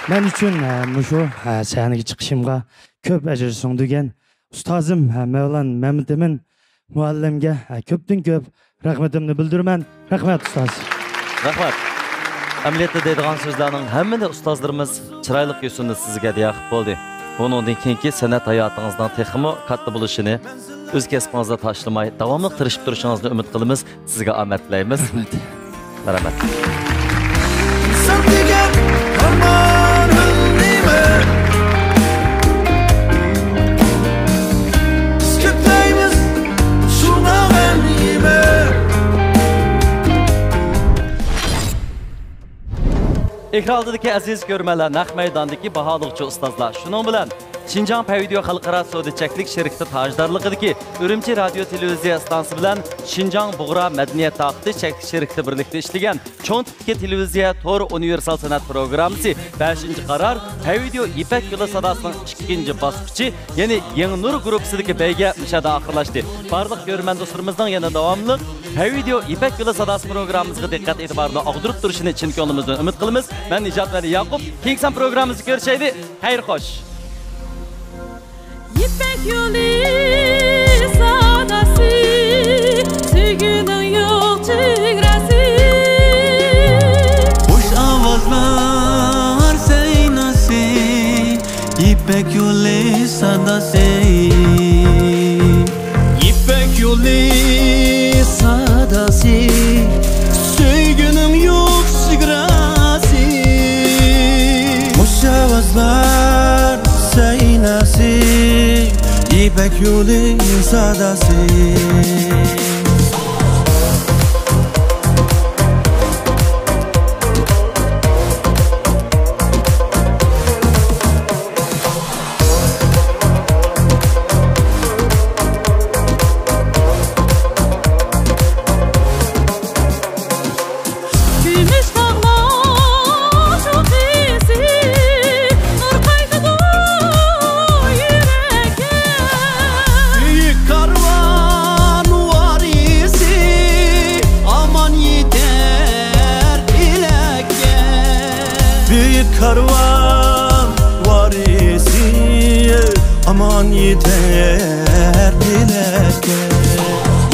مەن ئۈچۈن، ھە، مۇشۇ، ھە، سەھنىگە چىقىشىمغا كۆپ ئەجىر سىڭدۈرگەن ئۇستازىم، ھە، مەۋلان مەمتىمىن مۇئەللىمگە، ھە، كۆپتىن كۆپ رەھمىتىمنى بىلدۈرىمەن. رەھمەت، ئۇستاز. رەھمەت. ئەمەلىيەتتە دەيدىغان سۆزلەرنىڭ ھەممىنى ئۇستازلىرىمىز چىرايلىق يوسۇندا سىزگە ھەدىيە قىلىپ بولدى. بۇنىڭدىن كېيىنكى سەنئەت ھاياتىڭىزنىڭ تېخىمۇ كاتتا بولۇشىنى، ئۆز كەسپىڭىزدە تاشلىماي، داۋاملىق تىرىشىپ تۇرۇشىڭىزنى ئۈمىد قىلىمىز. سىزگە ئامەت تىلەيمىز. رەھمەت. مەرھەمەت. سەن دېگەن ئارمان ئۆلمەيمەن. بىز كۆپلەيمىز شۇنداق ئەمىمە. ئېكران ئالدىدىكى ئەزىز كۆرۈرمەنلەر، نەق مەيداندىكى باھالىغۇچى ئۇستازلار، شۇنىڭ بىلەن شىنجاڭ پەيۋىدىيو خەلقئارا سودا چەكلىك شىركىتى تاجدارلىقىدىكى ئۈرۈمچى رادىيو تېلېۋىزىيە ئىستانسىسى بىلەن شىنجاڭ بۇغرا مەدەنىيەت تاقىتى چەكلىك شىركىتى بىرلىكتە ئىشلىگەن چوڭ تىپتىكى تېلېۋىزىيە تور ئۇنىۋېرسال سەنئەت پروگراممىسى بەشىنچى قارار پەيۋىدىيو يىپەك يولى ساداسىنىڭ ئىككىنچى باسقۇچى، يەنى يېڭى نۇر گۇرۇپپىسىدىكى بەيگە مۇشۇ يەردە ئاخىرلاشتى. بارلىق كۆرۈرمەن دوستلىرىمىزنىڭ يەنە داۋاملىق پەيۋىدىيو يىپەك يولى ساداسى پروگراممىسىغا دىققەت ئېتىبارىنى ئاغدۇرۇپ تۇرۇشىنى چىن كۆڭلىمىزدىن ئۈمىد قىلىمىز. مەن نىجات ۋەلى ياقۇپ، كېيىنكى سان پروگراممىمىزدا كۆرۈشەيلى. خەير خوش. يىپەك يولى ساداسى، سۆيگۈنىڭ يوق چېگراسى. خۇش ئاۋازلار سەيناسى، يىپەك يولى ساداسى. يىپەك يولى ساداسى، سۆيگۈنىڭ يوق چېگراسى. خۇش ئاۋازلار سەيناسى، يىپەك يولى ساداسى. كۈمۈش تاغلار چوققىسى، نۇر قايتىدۇ يۈرەككە. بۈيۈك كارۋان ۋارىسى، ئامان يېتەر پەلەككە. بۈيۈك كارۋان ۋارىسى، ئامان يېتەر پەلەككە.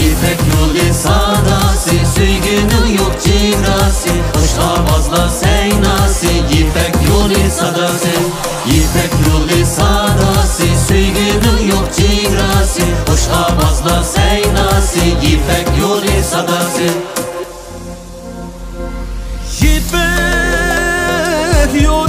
يىپەك يولى ساداسى، سۆيگۈنىڭ يوق چېگراسى، خۇش ئاۋازلار سەيناسى، يىپەك يولى ساداسى. يىپەك يولى ساداسى، سۆيگۈنىڭ يوق چېگراسى، خۇش ئاۋازلار سەيناسى، يىپەك يولى ساداسى. يىپەك يولى